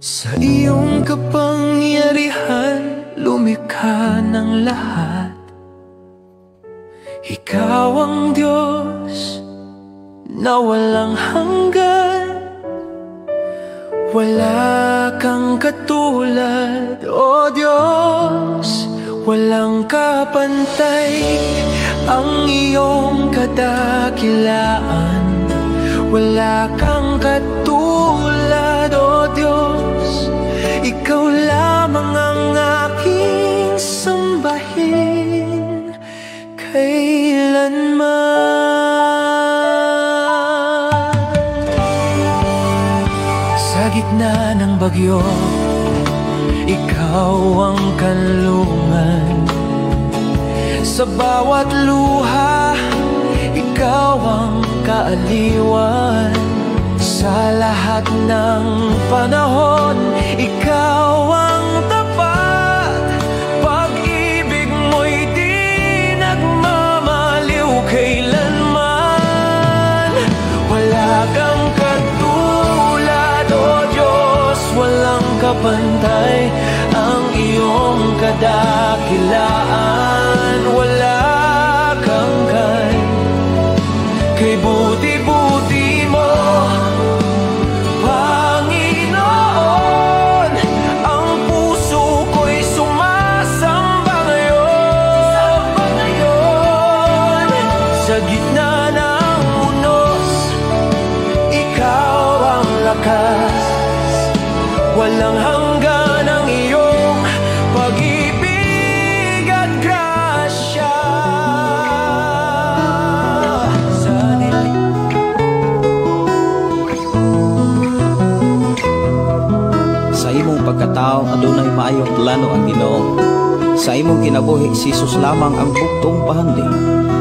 Sa iyong kapangyarihan, lumikha ng lahat. Ikaw ang Diyos na walang hanggan. Wala kang katulad, O Diyos. Walang kapantay ang iyong kadakilaan. Wala kang katulad, O Diyos. Ikaw lamang ang aking sambahin kailanman. Sa gitna ng bagyo, ikaw ang kanlungan. Sa bawat luha, ikaw ang kaaliwan. Sa lahat ng panahon, ikaw ang tapat. Pag-ibig mo'y di nagmamaliw kailanman. Wala kang katulad, O Diyos. Walang kapantay ang iyong kadakilaan. Wala kang kay buti-buti mo, Panginoon. Ang puso ko'y sumasamba ngayon. Sa gitna ng unos, ikaw ang lakas. Walang hanggan ang iyong pag-ibig at grasya. Sa dilim. Sa imong pagkatao adunay maayong plano ang Ginoo. Sa imong kinabuhi si Jesus lamang ang buktong pahandi.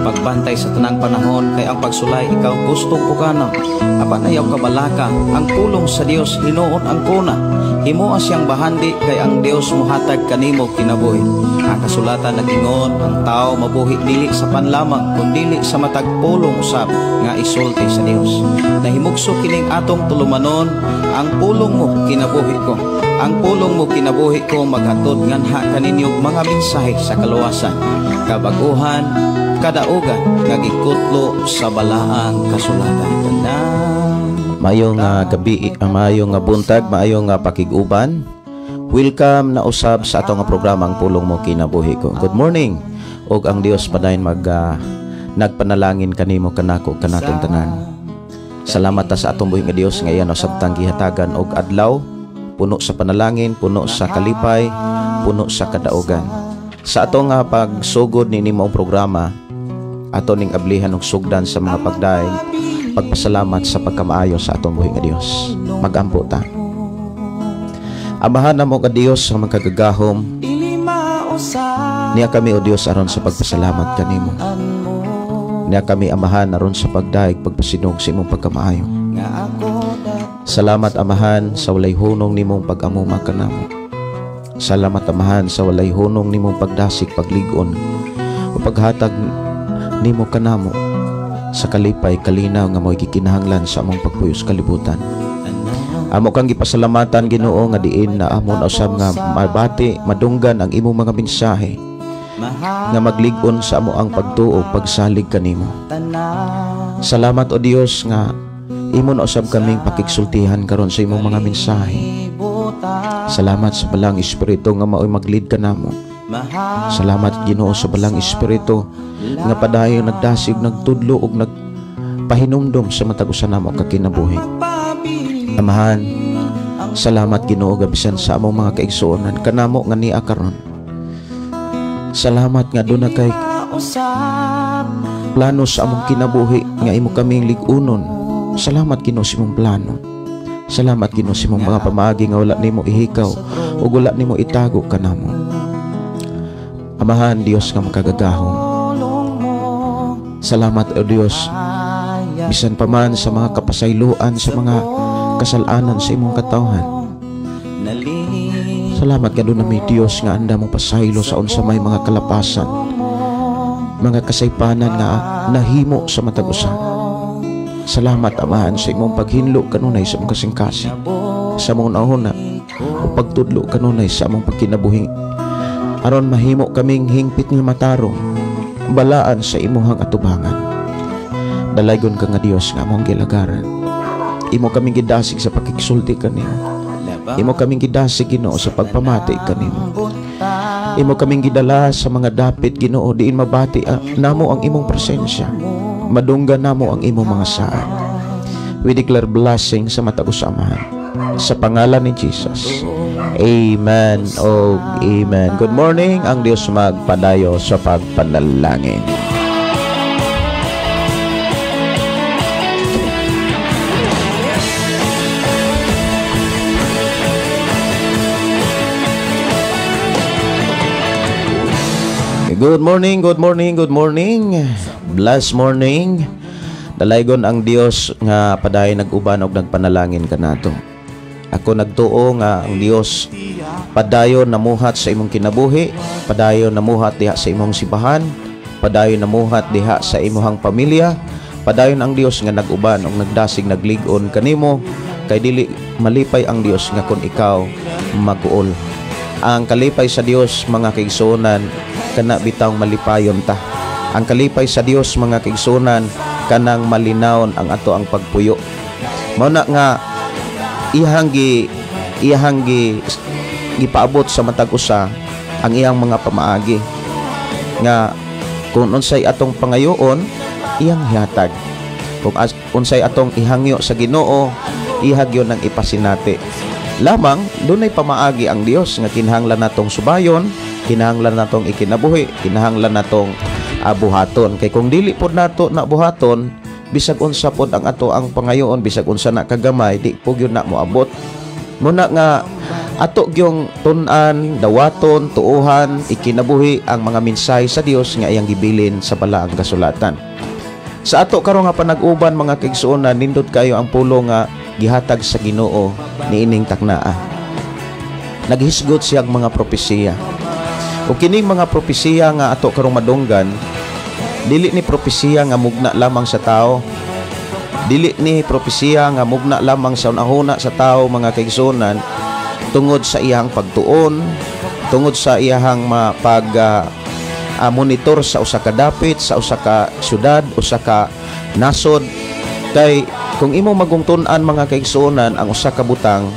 Pagbantay sa tanang panahon kay ang pagsulay ikaw gustong pukana. Apan ayaw kabalaka ang pulong sa Dios hinuon ang kuna. Himoa siyang bahandi kay ang Dios mohatag kanimo kinabuhi. Ang kasulatan nag-ingon ang tao mabuhi dili sa panlamang kundili sa matag pulong usab nga isulti sa Dios. Nahimugso kining atong tulumanon, ang pulong mo kinabuhi ko. Ang pulong mo kinabuhi ko maghatod nganha kaninyo mga mensahe sa kaluwasan, kabaguhan, kadaugan nga gikutlo sa balaang kasulatan. Maayong gabi, maayong buntag, maayong pakig-uban. Welcome na usab sa atong programa Ang Pulong Mo Kinabuhi Ko. Good morning. Og ang Dios padayon mag nagpanalangin kanimo, kanako, kanatong tanan. Salamat ta sa atong buhi nga Dios nga iyan usab tang gihatagan og adlaw puno sa panalangin, puno sa kalipay, puno sa kadaugan. Sa atong pagsugod niini maong programa, ato ning ablihan og sugdan sa mga pagdaig, pagpasalamat sa pagkamaayo sa atong buhi nga Dios. Magampo ta. Amahan namo nga Dios sa magkagagahom, niya kami o Dios aron sa pagpasalamat kanimo. Niya kami, Amahan, aron sa pagdaig pagpasinog sa imong pagkamaayo. Salamat, Amahan, sa walay hunong nimong pag-amuma kanamo. Salamat, Amahan, sa walay hunong nimong pagdasig, paglig-on o paghatag nimo kanamo sa kalipay kalinaw nga mo'y gikinahanglan sa among pagpuyos kalibutan. Amo kang gipasalamatan, Ginoo, nga diin na amon usab nga mabati, madunggan ang imong mga mensahe nga maglig-on sa amo ang pagtuo, pagsalig kanimo. Salamat, o Dios, nga imo na usab kaming pakigsultihan karon sa imong mga mensahe. Salamat sa Balang Espiritu nga maoy maglid kanamo. Salamat, Ginoo, sa Balang Espiritu nga padayon nagdasig, nagtudlo ug nagpahinumdom sa matag usa namo ka kinabuhi. Amahan, salamat, Ginoo, bisan sa among mga kaigsuonan kanamo nga nia karon. Salamat nga duna kay plano sa among kinabuhi nga imo kaming lig-unon. Salamat, Ginoo, sa imong plano. Salamat, Ginoo, sa imong mga pamaagi nga wala nimo ihikaw ug wala nimo itago kanamo. Amahan Dios nga makagagahom, salamat, o Dios, bisan pa man sa mga kapasayloan, sa mga kasalanan sa imong katawhan. Salamat nga doon na may Dios nga anda mo pasaylo sa unsa may mga kalapasan, mga kasaypanan nga nahimo sa matag usa. Salamat, Amahan, sa imong paghinlo kanunay sa imong kasing-kasing, sa mong nahuna. O pagtudlo kanunay sa among pagkinabuhi aron mahimo kaming hingpit nga matarong, balaan sa imuhang atubangan. Dalaygon ka nga Dios nga among gilagaran. Imo kaming gidasig sa pakigsulti kanimo. Imo kaming gidasig, Ginoo, sa pagpamati kanimo. Imo kaming gidala sa mga dapit, Ginoo, diin mabati namo ang imong presensya. Madunggan namo ang imong mga saad. We declare blessing sa matag usa, Amahan. Sa pangalan ni Jesus. Amen o amen. Good morning. Ang Diyos magpadayo sa pagpanalangin. Good morning, good morning, good morning. Blessed morning. Dalaygon ang Dios nga padayon nag-uban og nagpanalangin kanato. Ako nagtuo nga ang Dios padayon namuhat sa imong kinabuhi, padayon namuhat diha sa imong simbahan, padayon namuhat diha sa imong pamilya, padayon ang Dios nga nag-uban og nagdasig naglig-on kanimo kay dili malipay ang Dios nga kun ikaw maguol. Ang kalipay sa Dios, mga kaigsuonan, kana bitawng malipayon ta. Ang kalipay sa Dios, mga kaigsuonan, kanang malinawon ang ato ang pagpuyo. Mao na nga iyahang gipaabot sa matag usa ang iyang mga pamaagi nga kung unsay atong pangayoon, iyang hihatag. Kung unsay atong ihangyo sa Ginoo, ihagyon ang ipasinati. Lamang dunay pamaagi ang Dios nga kinahanglan natong subayon, kinahanglan natong ikinabuhi, kinahanglan natong buhaton. Kay kung dili pod nato na buhaton, bisag unsa pod ang ato ang pangayoon, bisag unsa na kagamay, di po gyud na moabot. Muna nga ato gyung tun-an, dawaton, tuohan, ikinabuhi ang mga mensahe sa Dios nga iyang gibilin sa balaang kasulatan. Sa ato karon nga panag-uban, mga kaigsuonan, nindot kayo ang pulo nga gihatag sa Ginoo niining taknaa. Naghisgot siyang mga propesiya. O kining mga propesiya nga ato karong madunggan, dili ni propesiya nga mugna lamang sa tao. Dili ni propesiya nga mugna lamang sa unahuna sa tao, mga kaigsuonan, tungod sa iyang pagtuon, tungod sa iyang mapag monitor sa usa ka dapit, sa usa ka syudad, usa ka nasod. Kay kung imo magungtun-an, mga kaigsuonan, ang usa ka butang,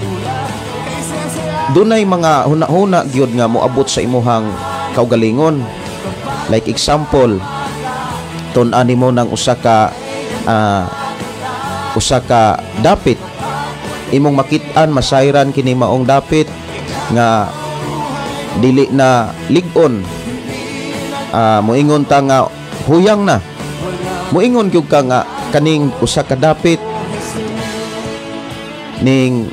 dunay mga huna-huna gyud nga moabot sa imuhang kaugalingon. Like example, tun-an nimo ng usa ka dapit, imong makit-an, masayran kini maong dapit nga dili na lig-on. Moingon ta nga huyang na. Moingon gyud ka nga kaning usa ka dapit ning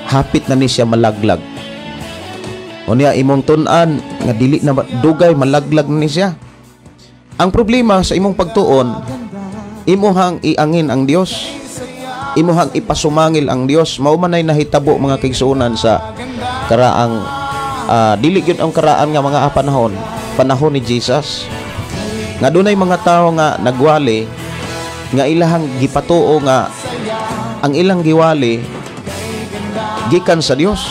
hapit na ni siya malaglag. Unya imong tun-an nga dili na dugay malaglag ni siya. Ang problema sa imong pagtuon, imuhang iangin ang Dios, imuhang ipasumangil ang Dios. Mao man ay nahitabo, mga kaigsuonan, sa karaang dili gyud ang karaan nga mga panahon, panahon ni Jesus, nga dunay mga tawo nga nagwali nga ilahang gipatuo nga ang ilang giwali gikan sa Dios,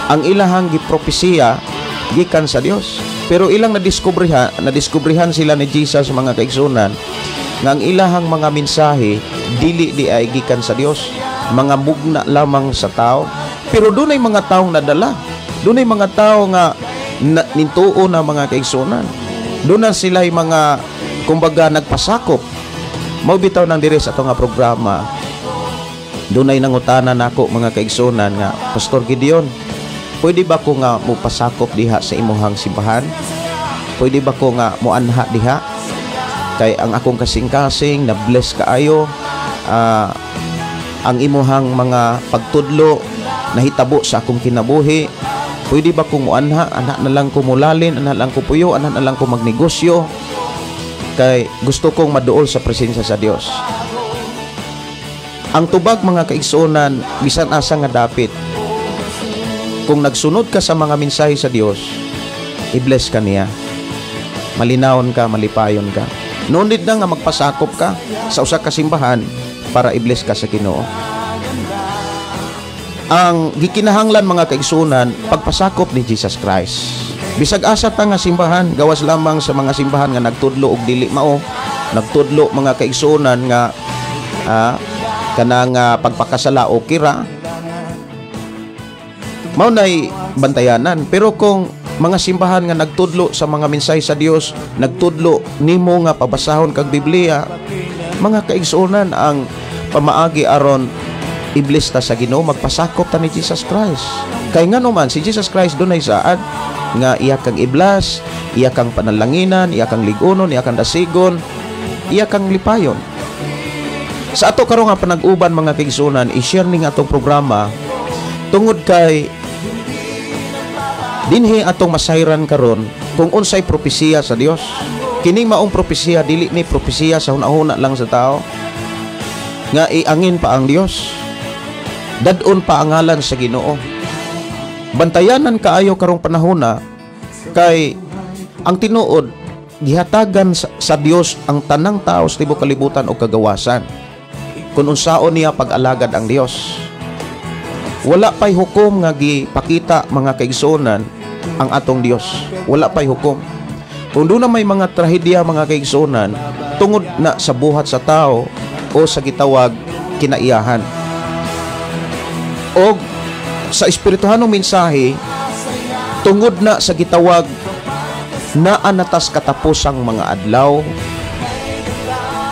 ang ilahang gipropesiya gikan sa Dios. Pero ilang nadiskubrehan sila ni Jesus, mga kaigsuonan, nga ang ilahang mga mensahe dili di ay gikan sa Dios, mga mugna lamang sa tao. Pero dunay mga taong nadala, dunay mga tao nga nintuo na, mga kaigsuonan. Doon na sila'y mga kumbaga nagpasakop. Mao bitaw nang diri sa ato nga programa, dunay nangutana nako, mga kaigsuonan, nga, "Pastor Gideon, pwede ba ko nga mopasakop diha sa imuhang simbahan? Pwede ba ko nga moanha diha? Kay ang akong kasing-kasing na bless kaayo, ang imuhang mga pagtudlo nahitabo sa akong kinabuhi. Pwede ba kong muanha? Anha na lang ko mulalin, anha lang ko puyo, anha na lang ko magnegosyo. Kay gusto kong maduol sa presensya sa Dios." Ang tubag, mga kaigsuonan, bisan asa nga dapit, kung nagsunod ka sa mga mensahe sa Dios, i-bless ka niya. Malinawon ka, malipayon ka. Ngunit na nga magpasakop ka sa usa ka simbahan para i-bless ka sa Ginoo. Ang gikinahanglan, mga kaigsunan, pagpasakop ni Jesus Christ. Bisag asa ta nga simbahan, gawas lamang sa mga simbahan nga nagtudlo og dili mao, nagtudlo, mga kaigsunan, nga kanang pagpakasala o kira mao nay bantayanan. Pero kung mga simbahan nga nagtudlo sa mga mensahe sa Dios, nagtudlo nimo nga pabasahon kag Biblia, mga kaigsuonan, ang pamaagi aron i-bless ta sa Ginoo, magpasakop ta ni Jesus Christ. Kay ngano man, si Jesus Christ dunay saad nga iya kang i-bless, iya kang panalanginan, iya kang lig-unon, iya kang dasigon, iya kang lipayon. Sa ato karon nga panag-uban, mga kaigsuonan, i-share ning atong programa tungod kay dinhi atong masayran karon kung unsay propesiya sa Dios. Kining maong propesiya, dili ni propesiya sa hunahuna lang sa tao nga iangin pa ang Dios. Dad-on pa ang ngalan sa Ginoo. Bantayanan kaayo karong panahona kay ang tinuod, gihatagan sa Dios ang tanang tao sa tibuok kalibutan og kagawasan kung unsaon niya pag-alagad ang Dios. Wala pa'y hukom nga gipakita, mga kaigsuonan, ang atong Dios. Wala pa'y hukom. Kung duna may mga trahedya, mga kaigsuonan, tungod na sa buhat sa tao o sa gitawag kinaiyahan. O sa espirituhanong mensahe, tungod na sa gitawag naa na tas katapusang mga adlaw.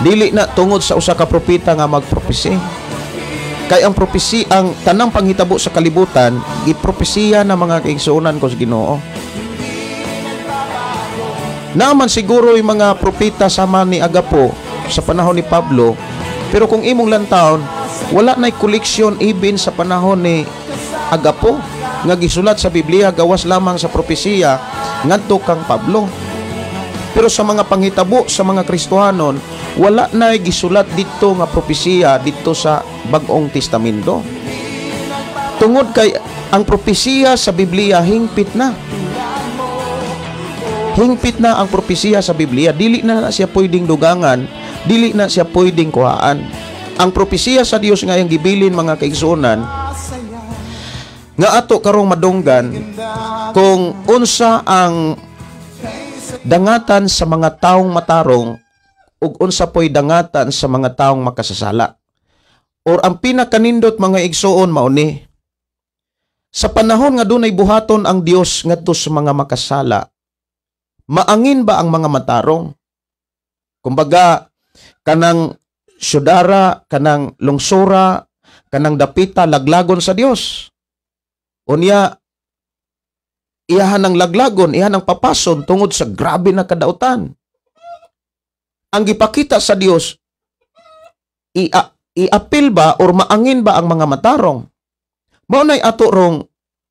Dili na tungod sa usa ka propeta nga magpropesi. Kay ang propesi, ang tanang panghitabo sa kalibutan, gipropesiya na, mga kaigsuonan ko sa Ginoo. Naman siguro yung mga propeta sama ni Agapo sa panahon ni Pablo, pero kung imong lantawon, wala na'y koleksyon even sa panahon ni Agapo nga gisulat sa Biblia gawas lamang sa propesiya ngadto kang Pablo. Pero sa mga panghitabo sa mga Kristohanon, wala na gisulat dito nga propesiya dito sa Bag-ong Testamento. Tungod kay ang propesiya sa Biblia hingpit na. Hingpit na ang propesiya sa Biblia, dili na siya pwedeng dugangan, dili na siya pwedeng kuhaan. Ang propesiya sa Dios nga iyang gibilin, mga kaigsuonan, nga ato karong madunggan, kung unsa ang dangatan sa mga taong matarong ug unsa po'y dangatan sa mga taong makasasala. Or ang pinakanindot, mga igsuon, mao ni sa panahon nga dunay buhaton ang Dios ngadto sa mga makasala, maangin ba ang mga matarong? Kumbaga, kanang syudara, kanang lungsura, kanang dapita, laglagon sa Dios. Unya, iyahan ang laglagon, iyahan ang papason tungod sa grabe na kadautan. Ang gipakita sa Dios, iapil ba or maangin ba ang mga matarong? Mao nay ato rong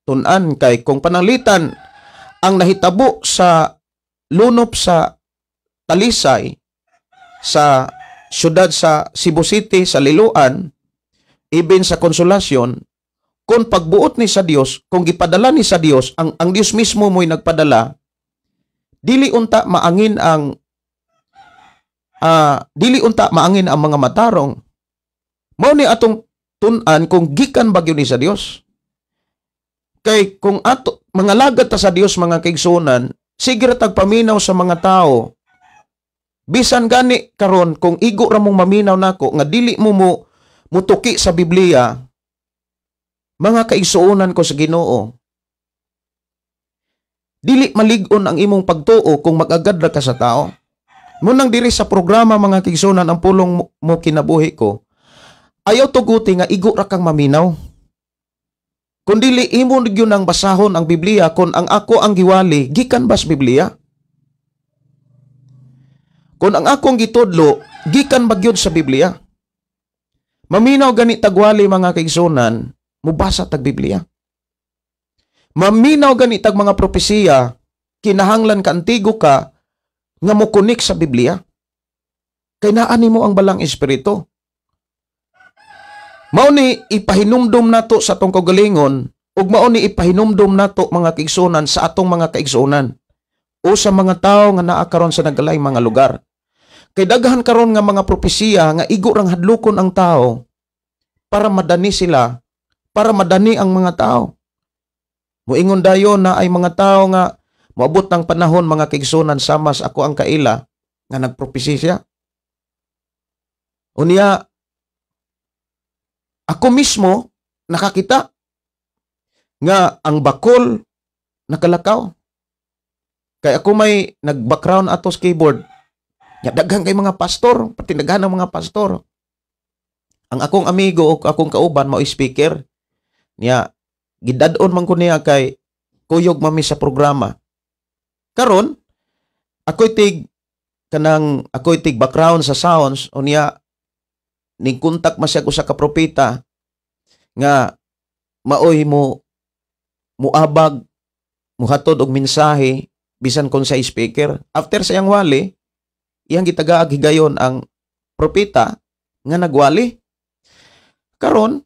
tun-an kay kung pananglitan ang nahitabo sa lunop sa Talisay sa syudad sa Cebu City, sa Liloan, even sa Consolacion, kung pagbuot ni sa Dios, kung gipadala ni sa Dios, ang Dios mismo mo'y nagpadala, dili unta maangin ang mga matarong. Mao ni atong tun-an kung gikan ba gyud ni sa Dios. Kay kung ato mga lagad ta sa Dios, mga kaigsuonan, sige ra tag paminaw sa mga tao. Bisan gani karon kung igo ra mong maminaw nako nga dili mo mo mutuki sa Biblia, mga kaigsuonan ko sa Ginoo, dili malig-on ang imong pagtuo kung mag-agad ra ka sa tao. Munang diri sa programa, mga kaigsuonan, Ang Pulong Mo Kinabuhi Ko, ayaw tuguti nga igo ra kang maminaw. Kung dili imo gyud ang basahon ang Biblia kung ang ako ang giwali gikan ba sa Biblia. Kung ang akong gitudlo gikan ba gyud sa Biblia. Maminaw gani tagwali, mga kaigsuonan, mubasa tag Biblia. Maminaw gani tag mga propesiya, kinahanglan kaantigo ka nga mokunik sa Biblia. Kay naa nimo ang Balang Espiritu. Mao ni ipahinumdum nato sa atong kaugalingon ug mao ni ipahinumdum nato, mga kaigsuonan, sa atong mga kaigsuonan o sa mga tawo nga naa karon sa nagalaing mga lugar. Kay daghan karon nga mga propesiya nga igo rang hadlokon ang tao para madani sila. Para madani ang mga tao. Muingon dayon na ay mga tao nga moabot ng panahon mga kaigsunan sama sa ako ang kaila nga nagpropesy siya. Unya ako mismo nakakita nga ang bakol nakalakaw. Kay ako may nag-background atos keyboard. Nya daghan kay mga pastor, pati daghan ang mga pastor. Ang akong amigo o akong kauban mao speaker. Nya gidad-on man ko niya kay kuyog mami sa programa. Karon ako'y tig kanang ako'y tig background sa sounds unya ning kontak man siya usa ka propeta nga maoy mo muabag muhatod og mensahe bisan kon sa speaker. After sa iyang wali, iyang gitagaag higayon ang propeta nga nagwali. Karon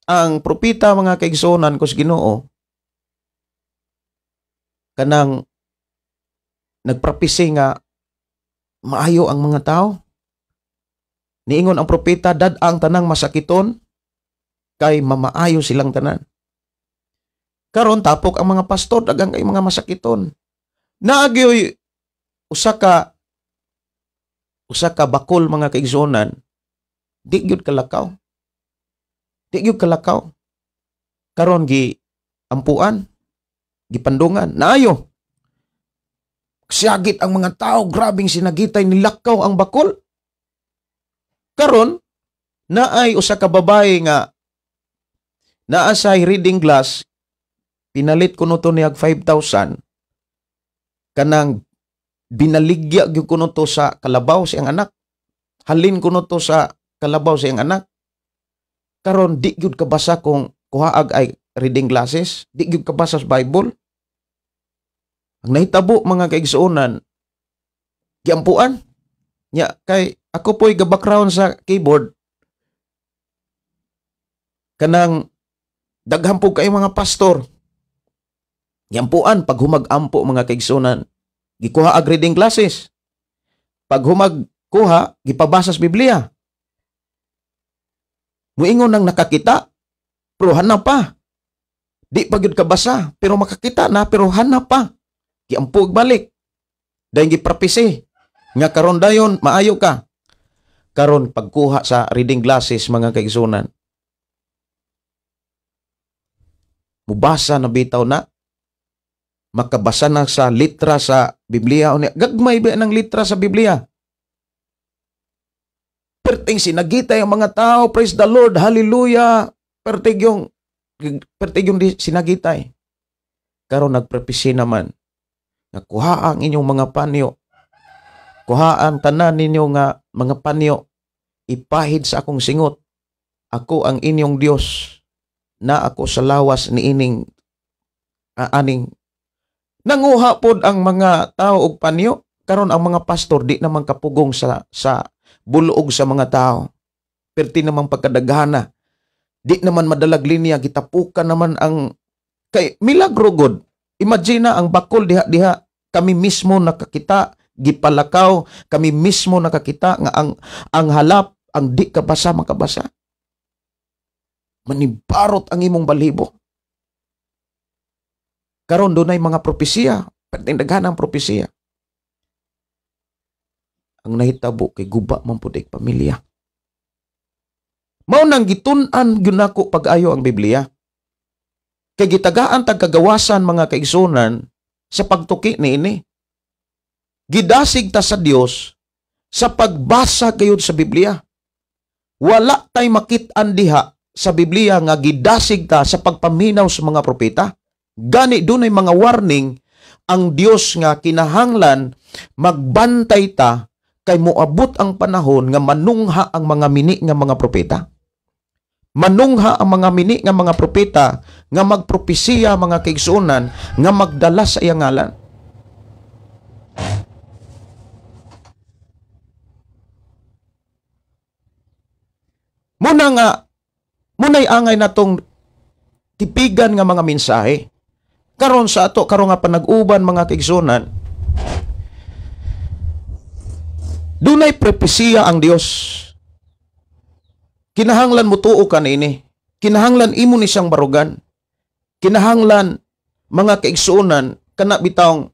ang propeta mga kaigsuonan ko sa Ginoo kanang nagpropesy nga maayo ang mga tao. Niingon ang propeta, dad ang tanang masakiton kay mamaayo silang tanan. Karon tapok ang mga pastor, daghang kay mga masakiton. Naagyoy usa ka bakol mga kaigsuonan, di gyud kalakaw. Di gyud kalakaw. Karon gi ampuan, gipandungan, naayo. Siyagit ang mga tao, grabing sinagitay, nilakaw ang bakol. Karon naay usa ka babae nga naa sa reading glass, pinalit kuno to niyag 5,000, kanang binaligya gyud kuno to sa kalabaw sa iyang anak. Halin kuno to sa kalabaw sa iyang anak. Karon di gyud kabasa kung kuhaag ay reading glasses, di gyud kabasa sa Bible. Ang nahitabo mga kaigsuonan, giampuan. Nya kay ako po'y ga-background sa keyboard. Kanang daghan po kayo mga pastor. Giampuan pag humag-ampo mga kaigsuonan. Gikuha ag reading glasses. Pag humagkuha, gipabasa sa Biblia. Muingon nang nakakita, pero hanap pa. Di pa gyud kabasa, pero makakita na, pero hanap pa. Giampo balik. Dahil giprapisi. Nga karon dayon, maayo ka. Karon pagkuha sa reading glasses mga kaigsunan, mubasa na bitaw na, makabasa na sa litra sa Biblia. Gagmay ba ng litra sa Biblia? Perting sinagitay ang mga tao, praise the Lord, hallelujah. Perting yung sinagitay. Karon nagprepisi naman, nakuha ang inyong mga panyo. Kuhaan tanan ninyo nga mga panyo, ipahid sa akong singot. Ako ang inyong Dios, na ako sa lawas ni ining aning. Nanguha pod ang mga tao og panyo. Karon ang mga pastor di naman kapugong sa buluog sa mga tao. Perti naman pagkadaghana. Di naman madalag linya, gitapukan naman ang kay milagro god. Imagine na ang bakol diha-diha, kami mismo nakakita, gipalakaw, kami mismo nakakita nga ang halap, ang di kabasa makabasa. Manibarot ang imong balhibo. Karon dunay mga propesiya, perting daghan ang propesiya. Ang nahitabo kay guba man pud ay pamilya. Mao nang gitun-an gyud nako pag-ayo ang Biblia. Kay gitagaan tag kagawasan mga kaigsunan sa pagtuki niini. Gidasig ta sa Dios sa pagbasa gayud sa Biblia. Wala tay makit-an diha sa Biblia nga gidasig ta sa pagpaminaw sa mga propeta. Gani dunay mga warning ang Dios nga kinahanglan magbantay ta kay moabot ang panahon nga manungha ang mga mini nga mga propeta. Manungha ang mga mini nga mga propeta nga magpropesiya mga kaigsuonan nga magdala sa iyang ngalan. Muna nga munay angay natong tipigan nga mga mensahe. Karon sa ato karon nga panag-uban mga kaigsuonan, dunay propesiya ang Dios. Kinahanglan mo tuo ka niini. Kinahanglan imo ni siyang barugan. Kinahanglan mga kaigsuonan kana bitawng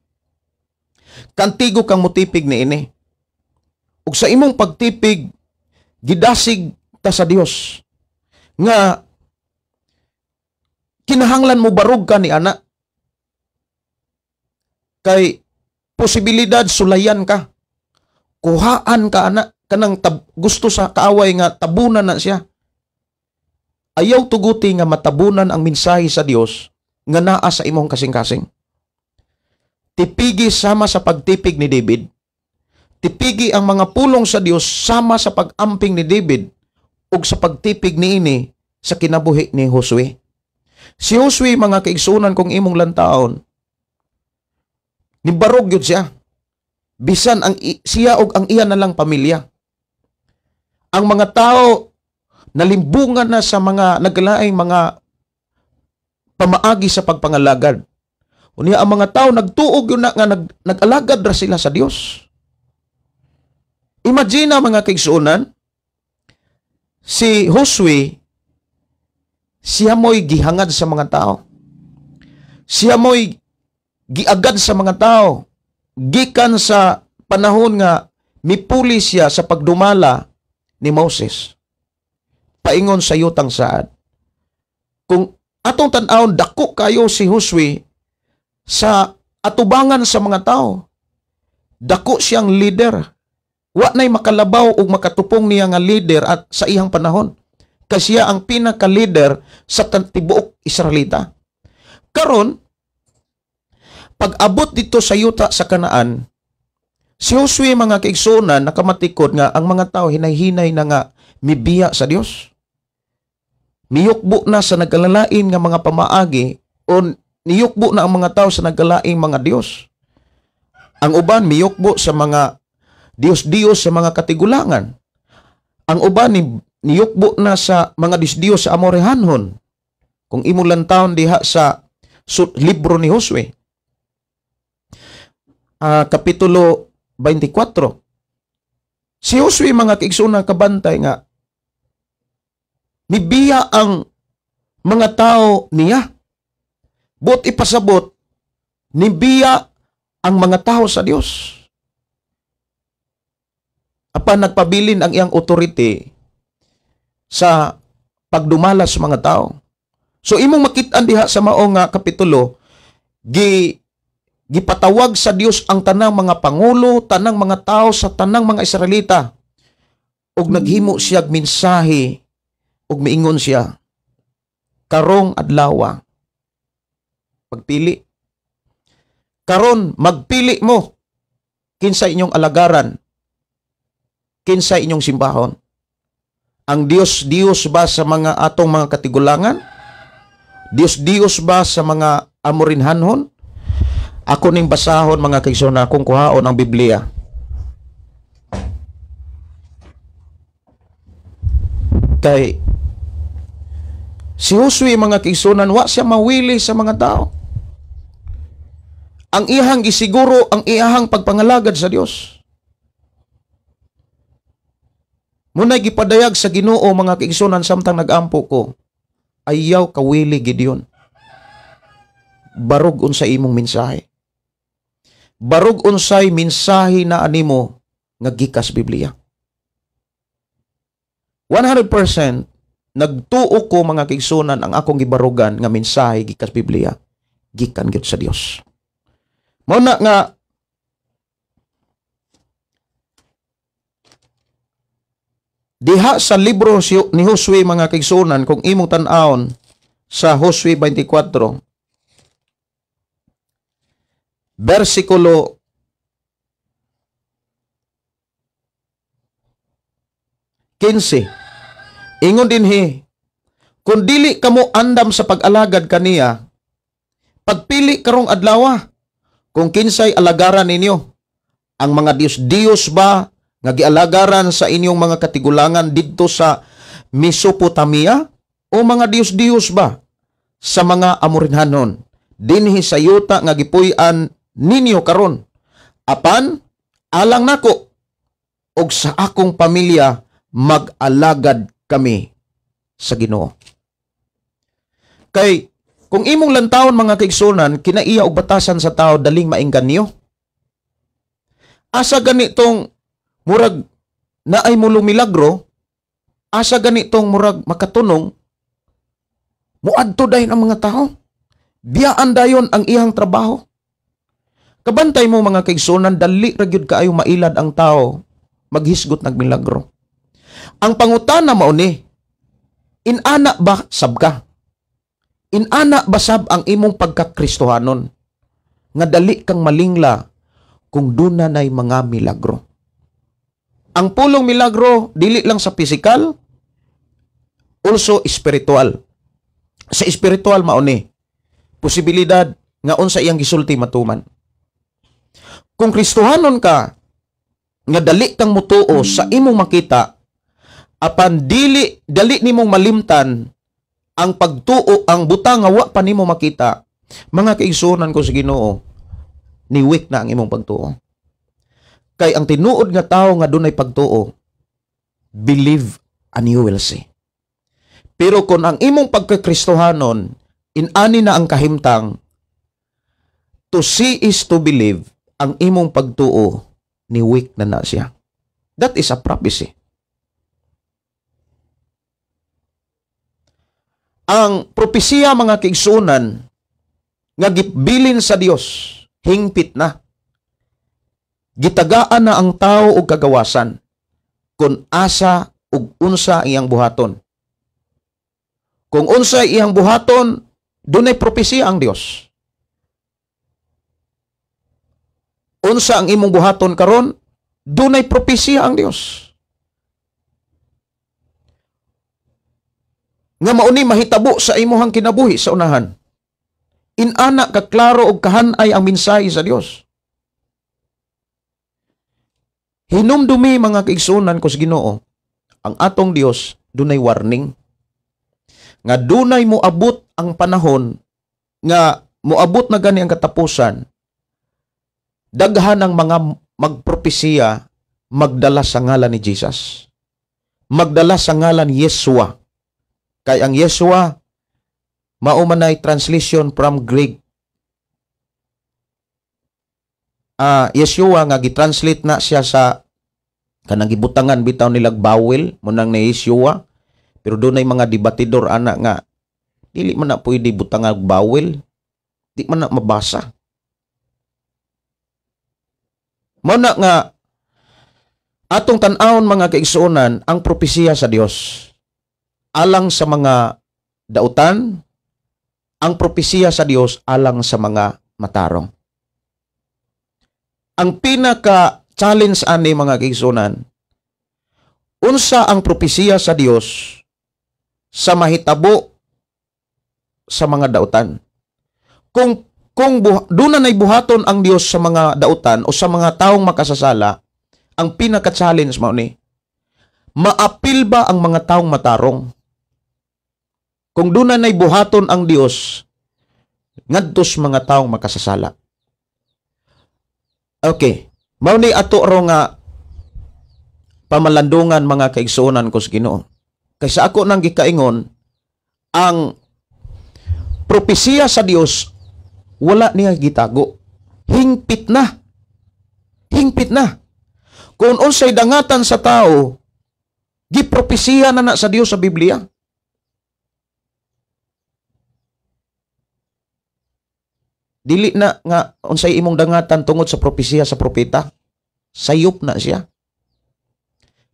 kantigo kang mutipig niini. Ug sa imong pagtipig gidasig ta sa Dios nga kinahanglan mo barug ka ni ana. Kay posibilidad sulayan ka. Kuhaan ka ana kanang gusto sa kaaway nga tabunan na siya. Ayaw tuguti nga matabunan ang mensahe sa Dios nga naa sa imong kasing-kasing. Tipigi sama sa pagtipig ni David. Tipigi ang mga pulong sa Dios sama sa pag-amping ni David ug sa pagtipig niini sa kinabuhi ni Josue. Si Josue mga kaigsunan kung imong lantaon, nibarog yun siya. Bisan ang siya og ang iya na lang pamilya. Ang mga tao nalimbungan na sa mga naglaing mga pamaagi sa pagpangalagad. Unya ang mga tao nagtuog yun na nga nag-alagad ra sila sa Dios. Imagine na mga kaigsuonan, si Josue siya mo'y gihangad sa mga tao. Siya mo'y giagad sa mga tao. Gikan sa panahon nga mipuli siya sa pagdumala ni Moses. Paingon sa yutang saad. Kung atong tan-awon, dako kayo si Josue sa atubangan sa mga tao. Dako siyang leader. Wa na'y makalabaw o makatupong niya nga leader at sa iyang panahon. Kasi siya ang pinaka-leader sa tibuok Israelita. Karon, pag-abot dito sa yuta sa Kanaan, si Josue mga kaigsuonan nakamatikod nga ang mga tao hinay-hinay na nga mibiya sa Dios. Miyukbo na sa nagkalalain nga mga pamaagi o niyukbo na ang mga tao sa nagkalaing mga Dios. Ang uban miyukbo sa mga Dios-Dios sa mga katigulangan. Ang uban niyukbo na sa mga Dios-Dios sa Amorehanhon. Kung imong lantawon diha sa libro ni Josue, Kapitulo 24. Si Josue mga kaigsuonan kabantay nga mibiya ang mga tao niya. Buot ipasabot, nibiya ang mga tao sa Dios. Apan nagpabilin ang iyang authority sa pagdumala sa mga tao. So imong makit-an diha sa mao nga kapitulo, gipatawag sa Dios ang tanang mga pangulo, tanang mga tao sa tanang mga Israelita. Ug naghimo siya mensahe ug miingon siya, karong adlawa pagpili. Karon magpili mo kinsa inyong alagaran, kinsa inyong simbahon. Ang Dios Dios ba sa mga atong mga katigulangan? Dios Dios ba sa mga Amorinhanhon? Ako ning basahon mga kaigsoon akong kuhaon ang Biblia. Kay si Josue mga kaigsunan wa siya mawili sa mga tao. Ang iyahang gisiguro ang iyahang pagpangalagad sa Dios. Muna'y gipadayag sa Ginoo mga kaigsunan samtang nagampo ko, ayaw kawili Gideon. Barog unsa imong mensahe. Barog unsay mensahe na animo nga gikas Biblia. 100% nagtuo ko mga kaigsunan ang akong gibarugan nga mensahe gikas Biblia gikan gyud sa Dios. Mao na nga diha sa libro ni Josue mga kaigsunan kung imong tan-awon sa Josue 24 versikulo 15. Ingon dinhi, kung dili kamo andam sa pag-alagad kaniya, pagpili karong adlawa kung kinsay alagaran ninyo. Ang mga Dios-Dios ba nga gialagaran sa inyong mga katigulangan didto sa Mesopotamia o mga Dios-Dios ba sa mga Amorinhanon dinhi sa yuta nga gipuy-an ninyo karon? Apan alang nako og sa akong pamilya mag-alagad kami sa Ginoo. Kay kung imong lantawon, mga kaigsunan, kinaiya og batasan sa tao, daling maengganyo. Asa ganitong murag naay mulumilagro, asa ganitong murag makatunong, muadto dayon ang mga tao. Biyaan dayon ang iyang trabaho. Kabantay mo, mga kaigsunan, dali ra gyud kaayo mailad ang tao maghisgot ng milagro. Ang pangutana mao ni, inana ba sab ka? Inana ba sab ang imong pagkakristohanon? Nga dali kang malingla kung duna nay mga milagro. Ang pulong milagro, dili lang sa physical, also spiritual. Sa spiritual mao ni, posibilidad nga unsa iyang gisulti matuman. Kung Kristohanon ka, nga dali kang mutuo sa imong makita, apan dili dali nimong malimtan ang pagtuo ang butang nga wa pa nimo makita, mga kaigsuonan ko sa Ginoo, ni weak na ang imong pagtuo. Kay ang tinuod nga tawo nga dunay pagtuo, believe and you will see. Pero kung ang imong pagkakristohanon, inani na ang kahimtang, to see is to believe, ang imong pagtuo, ni weak na na siya. That is a prophecy. Ang propesiya, mga kaigsuonan, nga gibilin sa Dios, hingpit na. Gitagaan na ang tao og kagawasan kung asa ug unsa iyang buhaton. Kung unsa iyang buhaton, dunay propesiya ang Dios. Unsa ang imong buhaton karon, dunay propesiya ang Dios. Nga mauni mahitabo sa imuhang kinabuhi sa unahan. Inana ka klaro og kahanay ang mensahe sa Dios. Hinumdumi, mga kaigsuonan ko sa Ginoo, ang atong Dios dunay warning nga dunay moabot ang panahon nga moabot na gani ang katapusan. Daghan ang mga magpropesiya magdala sa ngalan ni Jesus. Magdala sa ngalan Yeshua. Kay ang Yeshua mao man ay translation from Greek. Yeshua nga gitranslate na siya sa kanang gibutangan bitaw nilag bawel munang ni Yeshua, pero dunay mga debatidor ana nga dili man na pwede butangan og bawel, di man na mabasa. Mao na nga atong tan-awon, mga kaigsuonan, ang propesiya sa Dios alang sa mga dautan, ang propesiya sa Dios alang sa mga matarong. Ang pinaka-challenge ani, mga kaigsuonan, unsa ang propesiya sa Dios sa mahitabo sa mga dautan? Kung doon na buhaton ang Dios sa mga dautan o sa mga taong makasasala, ang pinaka-challenge mao ni, maapil ba ang mga taong matarong? Kung doon na buhaton ang Dios ngadto sa mga taong makasasala. Okay, mao ni ato ro nga pamalandungan, mga kaigsuonan ko sa Ginoo. Kay sa ako nang gikaingon, ang propesiya sa Dios wala niya gitago. Hingpit na. Hingpit na. Kung unsay dangatan sa tao, gipropesiya na na sa Dios sa Biblia. Dili na nga unsay imong dangatan tungod sa propesiya sa propeta. Sayop na siya.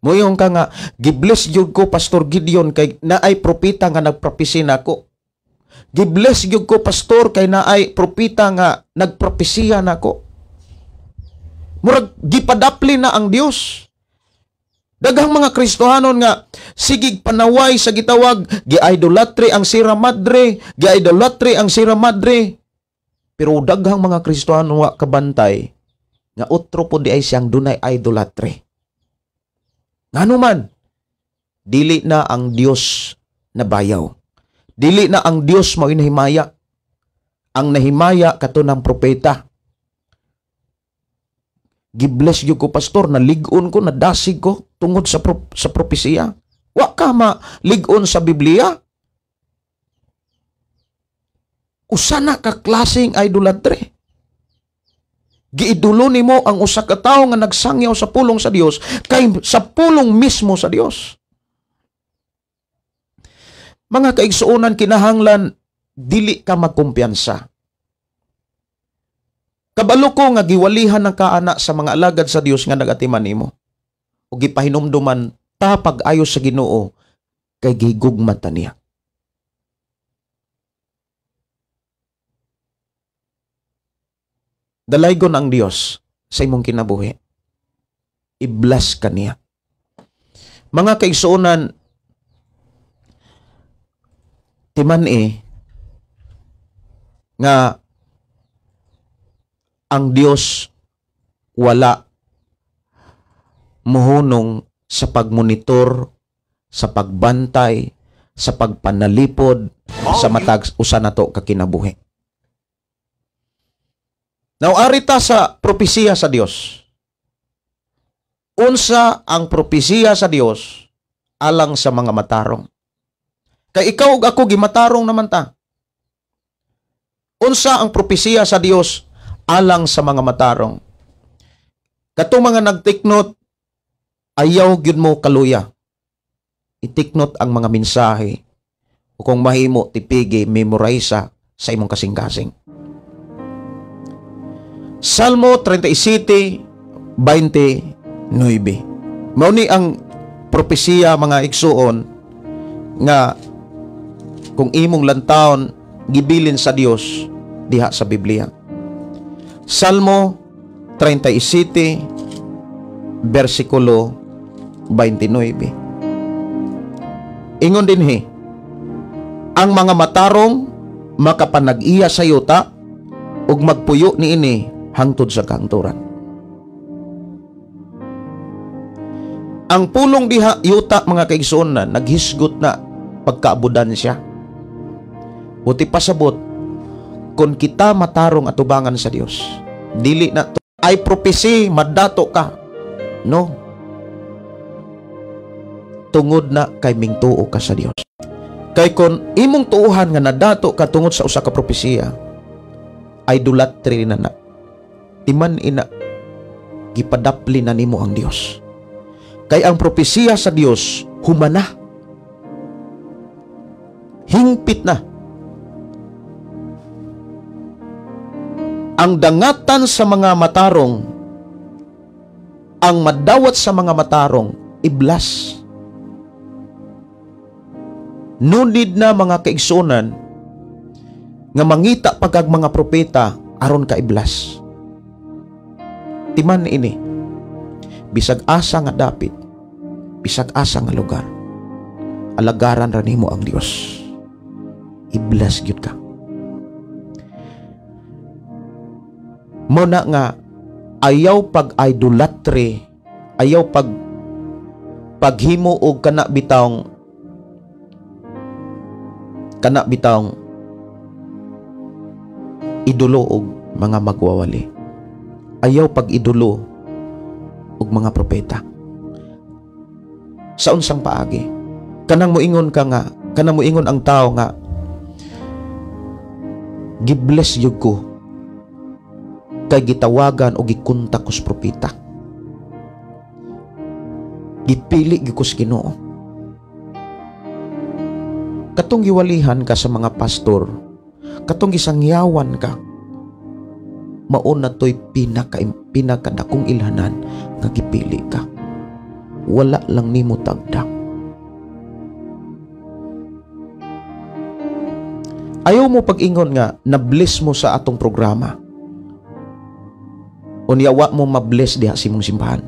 Moingon ka nga, "Gibless gyud ko, Pastor Gideon, kay naay propeta nga nagpropesi nako. Gibless gyud ko, Pastor, kay naay propeta nga nagpropesiya nako." Murag gipadapli na ang Dios. Daghang mga Kristohanon nga sigig panaway sa gitawag gi-idolatry ang Sierra Madre, gi-idolatry ang Sierra Madre. Pero daghang mga Kristohanon wa kabantay nga otro po di ay siyang dunay idolatry. Ngano man, dili na ang Dios na bayaw. Dili na ang Dios mao nahimaya. Ang nahimaya kato ng propeta. "Gibless gyud ko, Pastor, nalig-on ko, nadasig ko tungod sa propesiya." Wa ka malig-on sa Biblia. Usa na ka klaseng idolatry. Giidulo nimo ang usa ka tawo nga nagsangyaw sa pulong sa Dios kay sa pulong mismo sa Dios. Mga kaigsuonan, kinahanglan dili ka magkumpiyansa. Kabalo ko nga giwalihan ng kaana sa mga alagad sa Dios nga nagatiman nimo. O gipahinumduman ta pag-ayo sa Ginoo kay gihigugma ta niya. Dalaygon ang Dios sa imong kinabuhi. I-bless ka niya. Mga kaigsuonan, timan-i nga ang Dios wala muhunong sa pagmonitor, sa pagbantay, sa pagpanalipod sa matag usa nato ka kinabuhi. Now, arita sa propesiya sa Dios. Unsa ang propesiya sa Dios alang sa mga matarong? Kay ikaw ug ako gimatarong naman ta. Unsa ang propesiya sa Dios alang sa mga matarong? Katong mga nagtiknot, ayaw gyud mo kaluya. Itiknot ang mga mensahe o kung mahimo tipigi, memorize sa imong kasing-kasing. Salmo 37:29. Mao ni ang propesiya, mga igsuon, nga kung imong lantawon gibilin sa Dios diha sa Biblia. Salmo 37 versikulo 29. Ingon dinhi, ang mga matarong makapanag-iya sa yuta ug magpuyo niini hangtod sa kahangturan. Ang pulong diha yuta, mga kaigsuonan, naghisgot na pagkaabudan siya. Buti pasabot, kung kita matarong atubangan sa Dios, dili na to, ay propesi, madato ka. No. Tungod na kay mingtuo ka sa Dios. Kay kon imong tuuhan nga nadato ka tungod sa usa ka propesiya, idolatry na na. Timan ina, gipadapli na nimo ang Dios. Kay ang propesiya sa Dios humana. Hingpit na. Ang dangatan sa mga matarong, ang madawat sa mga matarong, iblas. Nunid na, mga kaigsuonan, nga mangita pagkag mga propeta aron ka iblas. Timan ini, bisag asa nga dapit, bisag asa nga lugar, alagaran ra nimo ang Dios. Iblas gyud ka. Muna nga ayaw pag idolatry, ayaw pag paghimo og kana bitawng idolo og mga magwawali. Ayaw pag idolo og mga propeta. Sa unsang paagi? Kanang moingon ka nga, kanang moingon ang tao nga gibless gyud ko kay gitawagan o gikontak ko sa propeta. Gipili gyud ko sa Ginoo. Katong giwalihan ka sa mga pastor, katong gisangyawan ka, mauna to'y pinakadakong ilhanan nga gipili ka. Wala lang nimo tagda. Ayaw mo pag-ingon nga na-bless mo sa atong programa. Unya wa mo ma-bless diha sa imong simbahan.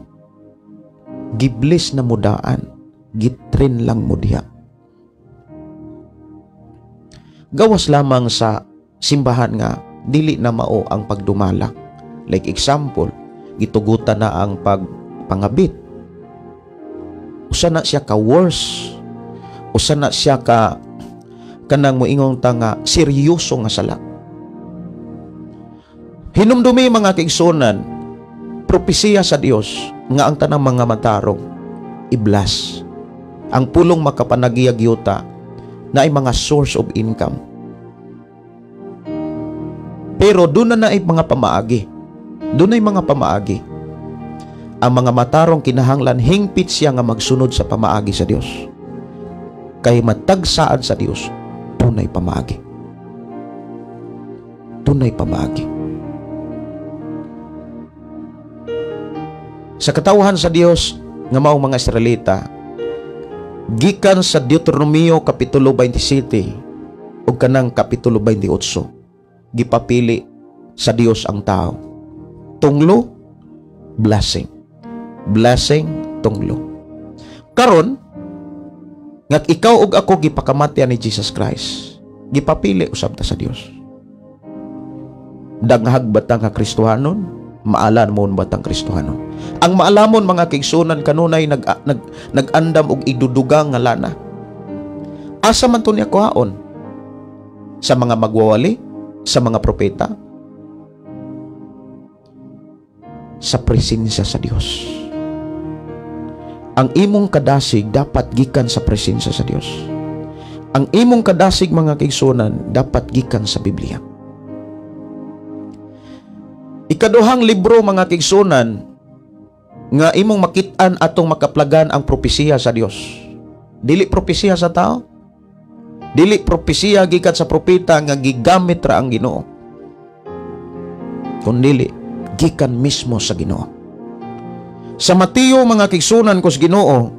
Gibless na mo daan, gitrin lang mo diha. Gawas lamang sa simbahan nga dili na mao ang pagdumala. Like example, gitugutan na ang pagpangabit. Usa na siya ka worse. Usa na siya ka kanang moingong ta nga seryoso nga sala. Hinumdumi, mga kaigsuonan, propesiya sa Dios nga ang tanang mga matarong iblas. Ang pulong makapanagiyag yuta na ay mga source of income. Pero doon na ay mga pamaagi. Doon ay mga pamaagi. Ang mga matarong kinahanglan hingpit siya nga magsunod sa pamaagi sa Dios. Kay matagsaan sa Dios, dunay pamaagi. Dunay pamaagi. Sa katawhan sa Dios nga mao mga Israelita, gikan sa Deuteronomio kapitulo 27 ug kanang kapitulo 28, gipapili sa Dios ang tao. Tunglo, blessing. Blessing, tunglo. Karon nga ikaw ug ako gipakamatian ni Jesus Christ, gipapili usab ta sa Dios. Danghag batang ka Kristohanon, maalamon batang Kristohanon. Ang maalamon mga kaigsunan kanunay nag-andam og idudugang nga lana. Asa man to niya kuhaon? Sa mga magwawali, sa mga propeta, sa presensya sa Dios. Ang imong kadasig dapat gikan sa presensya sa Dios. Ang imong kadasig mga kaigsunan dapat gikan sa Biblia. Ikaduhang libro mga kaigsunan nga imong makit-an atong makaplagan ang propesiya sa Dios. Dili propesiya sa tao. Dili propesiya gikan sa propeta nga gigamit ra ang Ginoo. Kundili gikan mismo sa Ginoo. Sa Mateo mga kaigsunan kus Ginoo,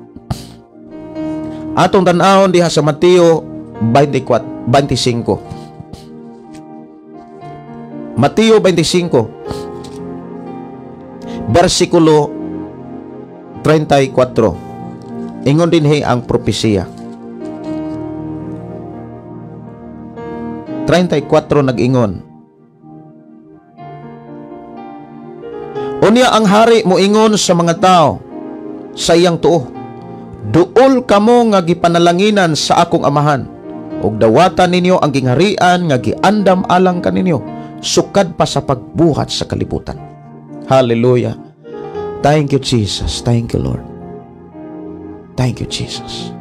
atong tan-awon diha sa Mateo 24, 25. Mateo 25 versikulo 34. Ingon dinhi ang propesiya. 34 nag-ingon. Unya ang hari moingon sa mga tao sa iyang tuo, duol kamo nga gipanalanginan sa akong amahan, ug dawatan ninyo ang gingharian nga giandam alang kaninyo sukad pa sa pagbuhat sa kalibutan. Hallelujah. Thank you, Jesus. Thank you, Lord. Thank you, Jesus.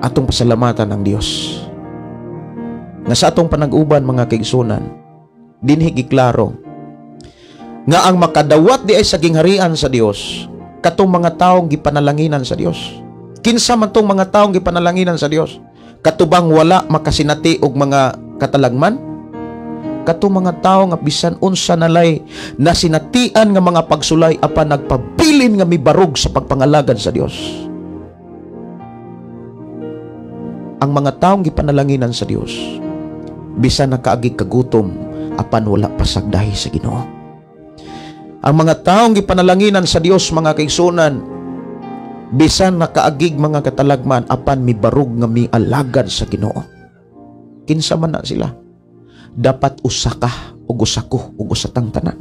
Atong pasalamatan ang Dios nga sa atong panag-uban mga kaigsunan, dinhi giklaro nga ang makadawat di ay sa gingharian sa Dios katong mga taong gipanalanginan sa Dios. Kinsa man tong mga taong gipanalanginan sa Dios? Katubang wala makasinati og mga katalagman? Katong mga tawo nga bisan unsa nalay nasinatian nga mga pagsulay apan nagpabilin nga mibarog sa pagpangalagad sa Dios. Ang mga taong gipanalanginan sa Dios bisan nakaagi kagutom apan wala pasagdahi sa Ginoo. Ang mga taong gipanalanginan sa Dios mga kaigsunan bisan nakaagig mga katalagman apan mibarog nga mialagad sa Ginoo. Kinsa man na sila? Dapat usa ka ug usa ko ug usa tang tanan.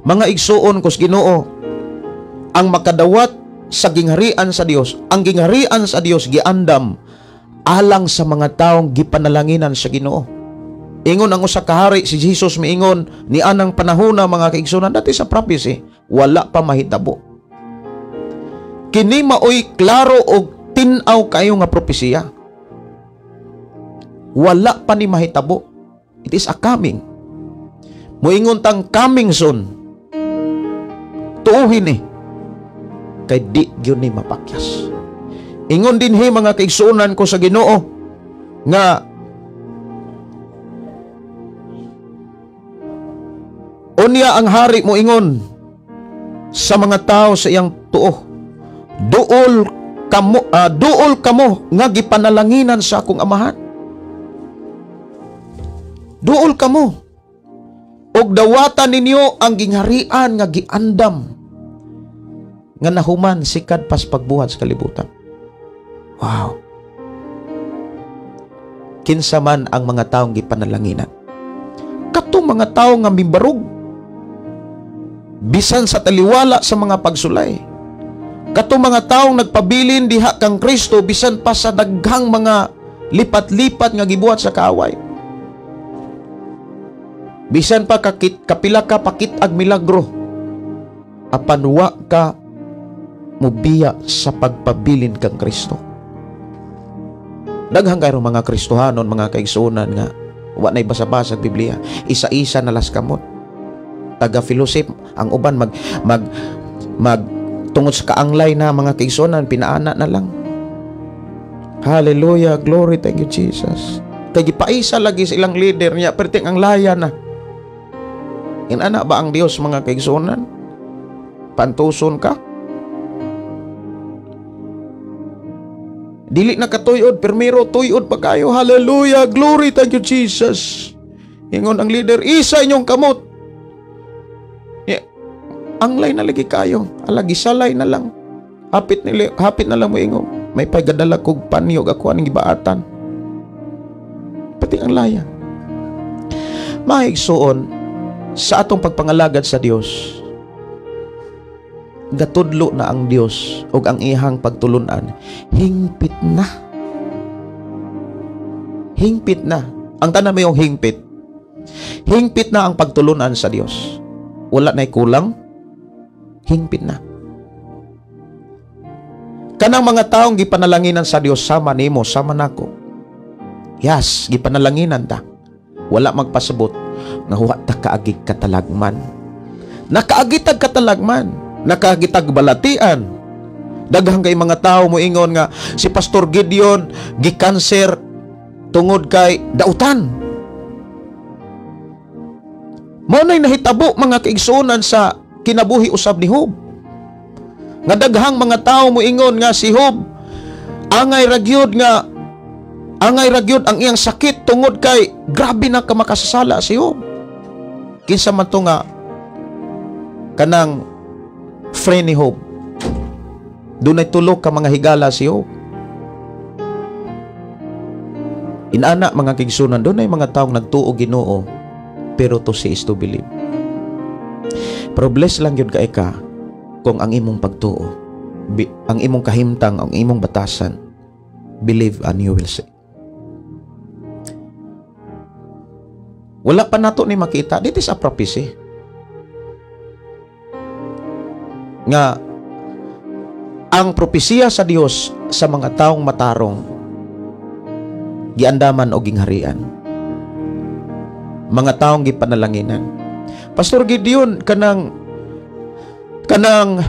Mga igsuon kus Ginoo, ang makadawat sa gingharian sa Dios, ang gingharian sa Dios giandam alang sa mga taong gipanalanginan sa Ginoo. Ingon ang usa ka hari si Jesus miingon ni anang panahona mga kaigsunan, dati sa prophecy wala pa mahitabo. Kini maoy klaro og tin-aw kayo nga propesiya. Wala pa ni mahitabo. It is a coming. Moingon tang coming soon. Tuuhin ni. Kay di gyud ni mapakyas. Ingon dinhi mga kaigsuonan ko sa Ginoo nga unya ang hari moingon sa mga tao sa iyang tuo, duol kamo nga gipanalanginan sa akong amahan. Duol kamo og dawatan ninyo ang gingharian nga giandam nga nahuman sikad pas pagbuhat sa kalibutan. Wow. Kinsa man ang mga taong gipanalanginan? Katong mga tao nga mibarog bisan sa taliwala sa mga pagsulay. Katong mga taong nagpabilin diha kang Kristo bisan pa sa daghang mga lipat-lipat nga gibuhat sa kaaway. Bisan pa kapila ka pakit-ag milagro, apan wa ka mubiya sa pagpabilin kang Kristo. Daghang kayo mga Kristohanon, mga kaigsuonan nga wa na'y basa-basa Biblia, isa-isa na las kamot. Taga fellowship ang uban mag mag mag tungod sa kaanglay na mga kaigsuonan, pinaana na lang. Hallelujah, glory, thank you Jesus. Kay gipaisa lagi sa ilang leader niya, perting ang laya na. Inana ba ang Dios mga kaigsuonan? Pantuson ka? Dili na katuyod, permiro tuyod pa kayo. Hallelujah, glory, thank you Jesus. Ingon ang leader, isa inyong kamot. Yeah. Anglay na lagi kayo, alagi salay na lang. Hapit nila, hapit na lang mo ingon. May pagadala kog panyog ako aning gibaatan. Pati ang laya. Maigsuon sa atong pagpangalagad sa Dios. Gatudlo na ang Dios ug ang iyang pagtulunan, hingpit na. Hingpit na. Ang tanan mo yung hingpit. Hingpit na ang pagtulunan sa Dios. Wala na'y kulang. Hingpit na. Kanang mga taong gipanalanginan sa Dios, sama nimo, sama nako. Yes, gipanalanginan ta. Wala magpasabot nga huwa ta kaagig katalagman. Nakaagitag katalagman. Nakagitag balatian. Daghang kay mga tao moingon nga si Pastor Gideon gikanser tungod kay dautan. Mao nay nahitabo mga kaigsuonan sa kinabuhi usab ni Job. Nga daghang mga tao moingon nga si Job angay ragyod nga angay ragyod ang iyang sakit tungod kay grabe na ka makasasala si Job. Kinsa man to nga kanang friend ni Job? Dunay tulo ka mga higala si Job. Inana mga kaigsuonan, dunay mga taong nagtuo Ginoo, pero to see is to believe. Pero bless lang yun kay ka kung ang imong pagtuo, ang imong kahimtang, ang imong batasan, believe and you will see. Wala pa nato ni makita. This is a prophecy nga ang propesiya sa Dios sa mga taong matarong giandaman og gingharian, mga taong gipanalanginan. Pastor Gideon, kanang kanang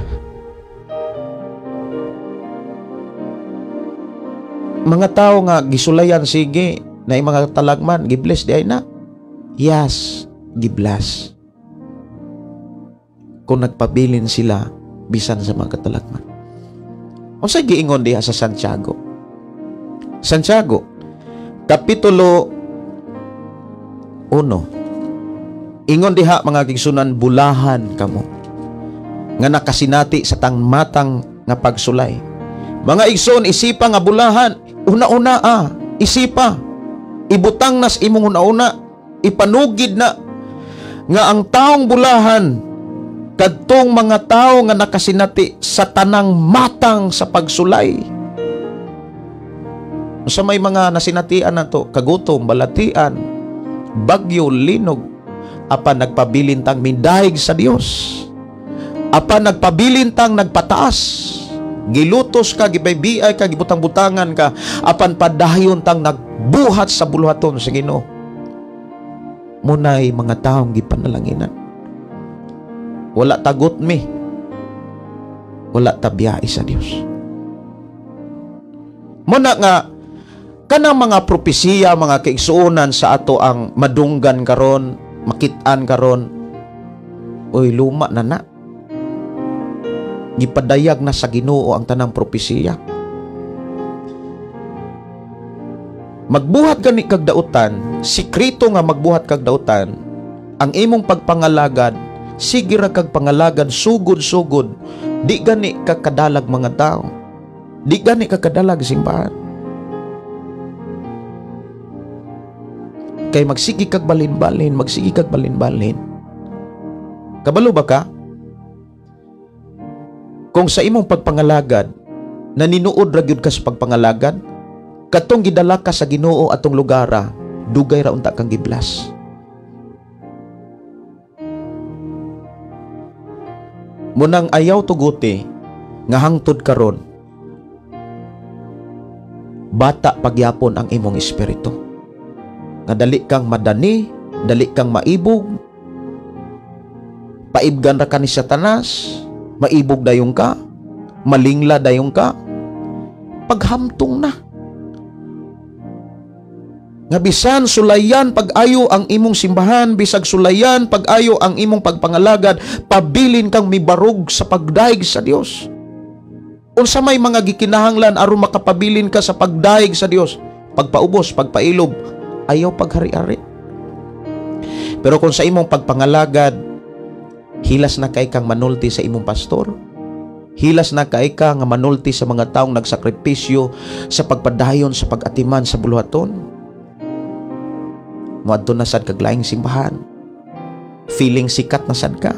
mga tao nga gisulayan, sige na mga talagman, gibless di ay na. Yes, gibless kung nagpabilin sila bisan sa mga katalagman. Unsay giingon diha sa Santiago? Santiago, Kapitulo 1. Ingon diha mga kigsunan, bulahan kamo nga nakasinati sa tangmatang nga pagsulay. Mga igsoon, isipa nga bulahan, una-una isipa. Ibutang nas imong una-una, ipanugid na nga ang taong bulahan kadtong mga tao nga nakasinati sa tanang matang sa pagsulay. Sa may mga nasinatian na to, kagutom, balatian, bagyo, linog, apan nagpabilin tang mindahig sa Dios, apan nagpabilin tang nagpataas, gilutos ka, gibaybiay ka, gibutang-butangan ka, apan padayon tang nagbuhat sa buluhaton sa Ginoo. Munay mga taong gipanalanginan. Wala tagot mi, wala tabiyai sa Dios. Muna nga kanang mga propesiya, mga kaigsuonan sa ato ang madunggan karon, makit-an karon, oy luma na na. Gipadayag na sa Ginoo ang tanang propesiya. Magbuhat gani kag dautan, sikreto nga magbuhat kag dautan, ang imong pagpangalagad, sige ra kag pangalagad sugod-sugod, di gani ka kadalag mga tao, di gani ka kadalag simbahan. Kay magsige kag balin-balin, magsige kag balin-balin. Kabalo ba ka? Kung sa imong pagpangalagad, naninuod ra gyud ka sa pagpangalagad, katong gidala ka sa Ginoo atong lugara, dugay ra unta kang giblas. Munang ayaw tuguti nga hangtod karon, Bata pagyapon ang imong espiritu. Nga dali kang madani, dali kang maibog, paibgan ra ka ni Satanas, maibog dayon ka, malingla dayon ka, paghamtong na. Nga bisan sulayan pag-ayo ang imong simbahan, bisag sulayan pag-ayo ang imong pagpangalagad, pabilin kang mibarog sa pagdaig sa Dios. Unsa may mga gikinahanglan aron makapabilin ka sa pagdaig sa Dios? Pagpaubos, pagpailob, ayaw paghari-ari. Pero kung sa imong pagpangalagad, hilas na kay kang manulti sa imong pastor, hilas na kay ka nga manulti sa mga taong nagsakripisyo sa pagpadayon sa pag-atiman sa buluhaton, moadto na sad kag laing simbahan. Feeling sikat na sad ka.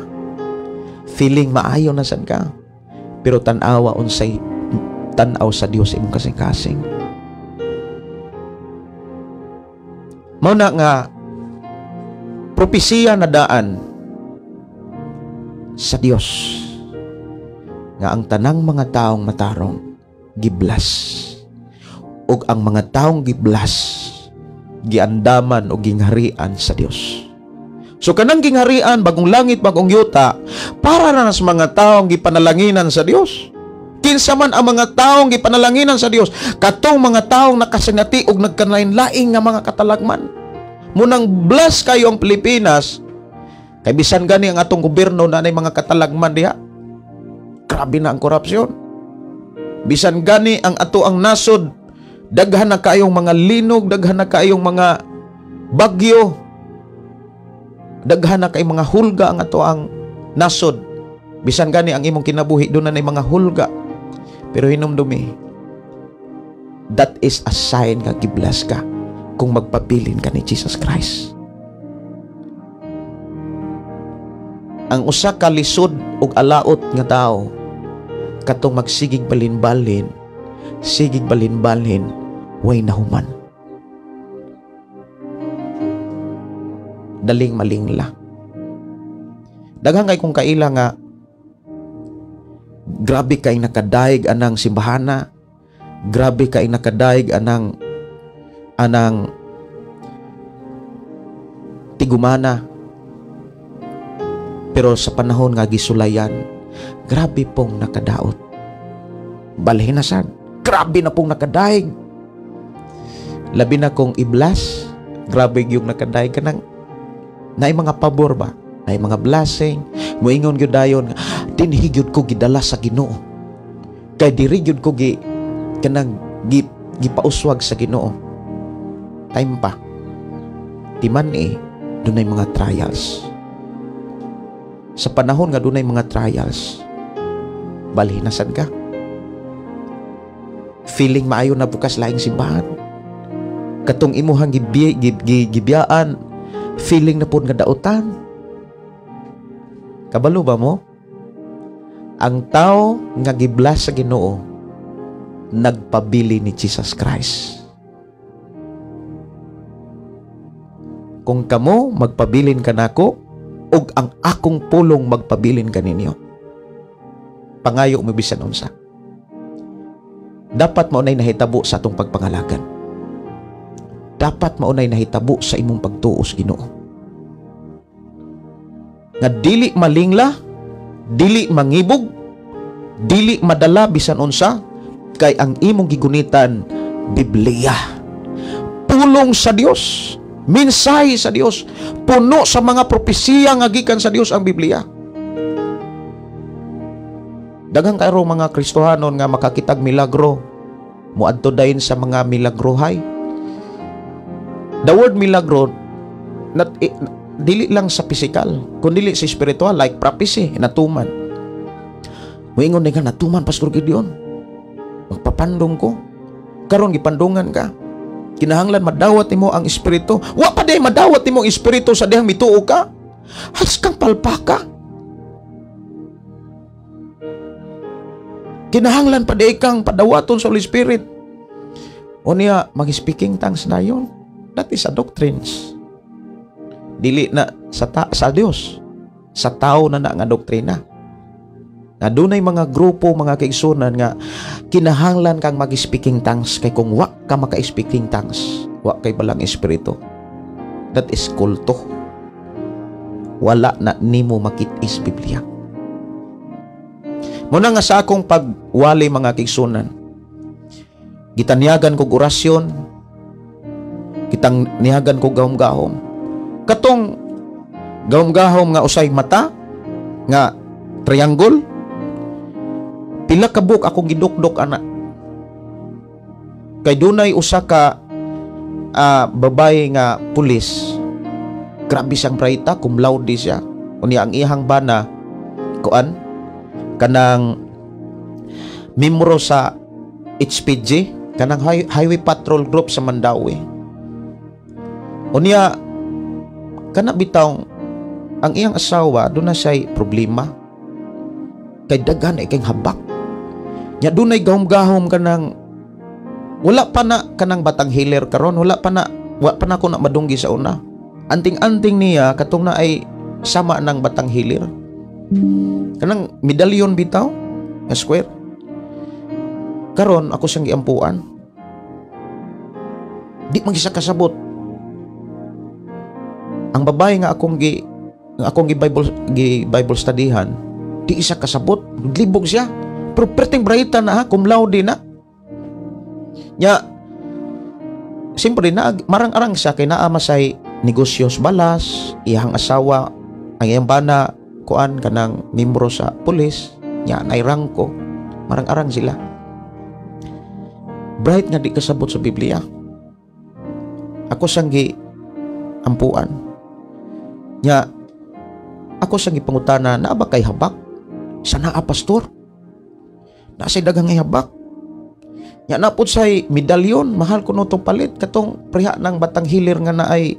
Feeling maayo na sad ka. Pero tan-awa unsay tan-aw sa Dios imong kasing-kasing. Mao na nga propesiya na daan sa Dios nga ang tanang mga taong matarong giblas, ug ang mga taong giblas giandaman o gingharian sa Dios. So kanang gingharian, bagong langit, bagong yuta, para na sa mga taong gipanalanginan sa Dios. Kinsa man ang mga taong gipanalanginan sa Dios, katong mga taong nakasinati og nagkalain-laing nga mga katalagman. Munang bless kayo ang Pilipinas, kay bisan gani ang atong gobyerno na nay mga katalagman diha. Grabe na ang korupsyon. Bisan gani ang ato ang nasod, daghan na kayong mga linog, daghan na kayong mga bagyo, daghan na kayong mga hulga ang ato ang nasod. Bisan gani ang imong kinabuhi, doon na mga hulga. Pero hinumdumi, that is a sign nga giblas ka kung magpabilin ka ni Jesus Christ. Ang usa ka lisod ug alaot nga tao, katong magsigig balin-balin, sigig balin-balin, way nahuman. Daling malingla. Daghang kay kung kaila nga grabe kay nakadaig anang simbahana, grabe kay nakadaig anang anang tigumana. Pero sa panahon nga gisulayan, grabe pong nakadaot. Balhin na sad, grabe na pong nakadaig. Labi na kong iblas, grabe yung nakadaig ka nang naay mga pabor ba, naay mga blessing, moingon gyud dayon, dinhi gyud ko gidala sa Ginoo. Kay diri gyud ko gi kanang gipauswag sa Ginoo. Time pa. Timan dunay mga trials. Sa panahon nga dunay mga trials, balhin na sad ka. Feeling maayo na bukas laing simbahan. Katong imuhang gibiyaan, feeling na pod nga dautan. Kabalo ba mo? Ang tao nga giblas sa Ginoo nagpabili ni Jesus Christ. Kung kamo magpabilin kanako, ug ang akong pulong magpabilin kaninyo, pangayo mo bisan unsa. Dapat maunay nahitabo sa atong pagpangalagan. Dapat maunay nahitabo sa imong pagtuo sa Ginoo. Nga dili malingla, dili mangibog, dili madala bisan unsa, kay ang imong gigunitan Biblia. Pulong sa Dios, mensahe sa Dios, puno sa mga propesiya nga gikan sa Dios ang Biblia. Daghang karon mga Kristohanon nga makakitag milagro, moadto dayon sa mga milagrohay. The word milagro not, dili lang sa physical, kundi sa spiritual, like prophecy, natuman. Moingon nga natuman, Pastor Gideon. Magpapandong ko. Karon gipandungan ka. Kinahanglan madawat nimo ang espiritu. Wa pa day madawat nimo ang espiritu sa dihang mituo ka. Halos kang palpaka. Kinahanglan pa day kang padawaton sa Holy Spirit. O niya, mag-speaking tongues na yun. That is a doctrines. Dili na sa Dios. Sa tao na na nga doktrina. Nga dunay mga grupo, mga kaigsunan, nga kinahanglan kang mag-speaking tongues, kay kung wa ka maka-speaking tongues, wa kay Balaang Espiritu. That is kulto. Wala na nimo makit-is Biblia. Muna nga sa akong pagwali, mga kaigsunan, gitanyagan kog orasyon, gitanyagan kog gahom-gahom. Katong gahom-gahom nga usay mata, nga triangle, pila ka buok akong gidukdok ana. Kay dunay usa ka babae nga pulis, grabe siyang braita, cum laude siya. Unya ang iyang bana, kuan, kanang membro sa HPG, kanang Highway Patrol Group sa Mandaue. Unya kana bitaw ang iyang asawa doon na siya'y problema kay daghan ay kay habak. Nya dunay gahom-gahom kanang wala pa na kanang batang hilir karon, wala pa na, wa pa na ko na madunggi sa una. Anting-anting niya katong na ay sama ng batang hilir. Kanang medalyon bitaw nga square. Karon ako siyang giampuan. Di man siya kasabot. Ang babae nga akong gi Bible studyhan, di isa kasabot, libog siya. Pero perting braita na ha, cum laude na. Nya, siyempre na marang-arang siya kay naa masay negosyos balas, iyang asawa, ang iyang bana, kuan, kanang membro sa pulis, nya nay rangko, marang-arang sila. Bright nga di kasabot sa Biblia. Ako siyang gi ampuan. Nya, ako siyang gipangutana, "Naa ba kay habak?" "Sa naa, pastor. Naa daghang habak." Nya napod say medalyon, mahal kuno tong palit, katong priha ng batang hilir nga naay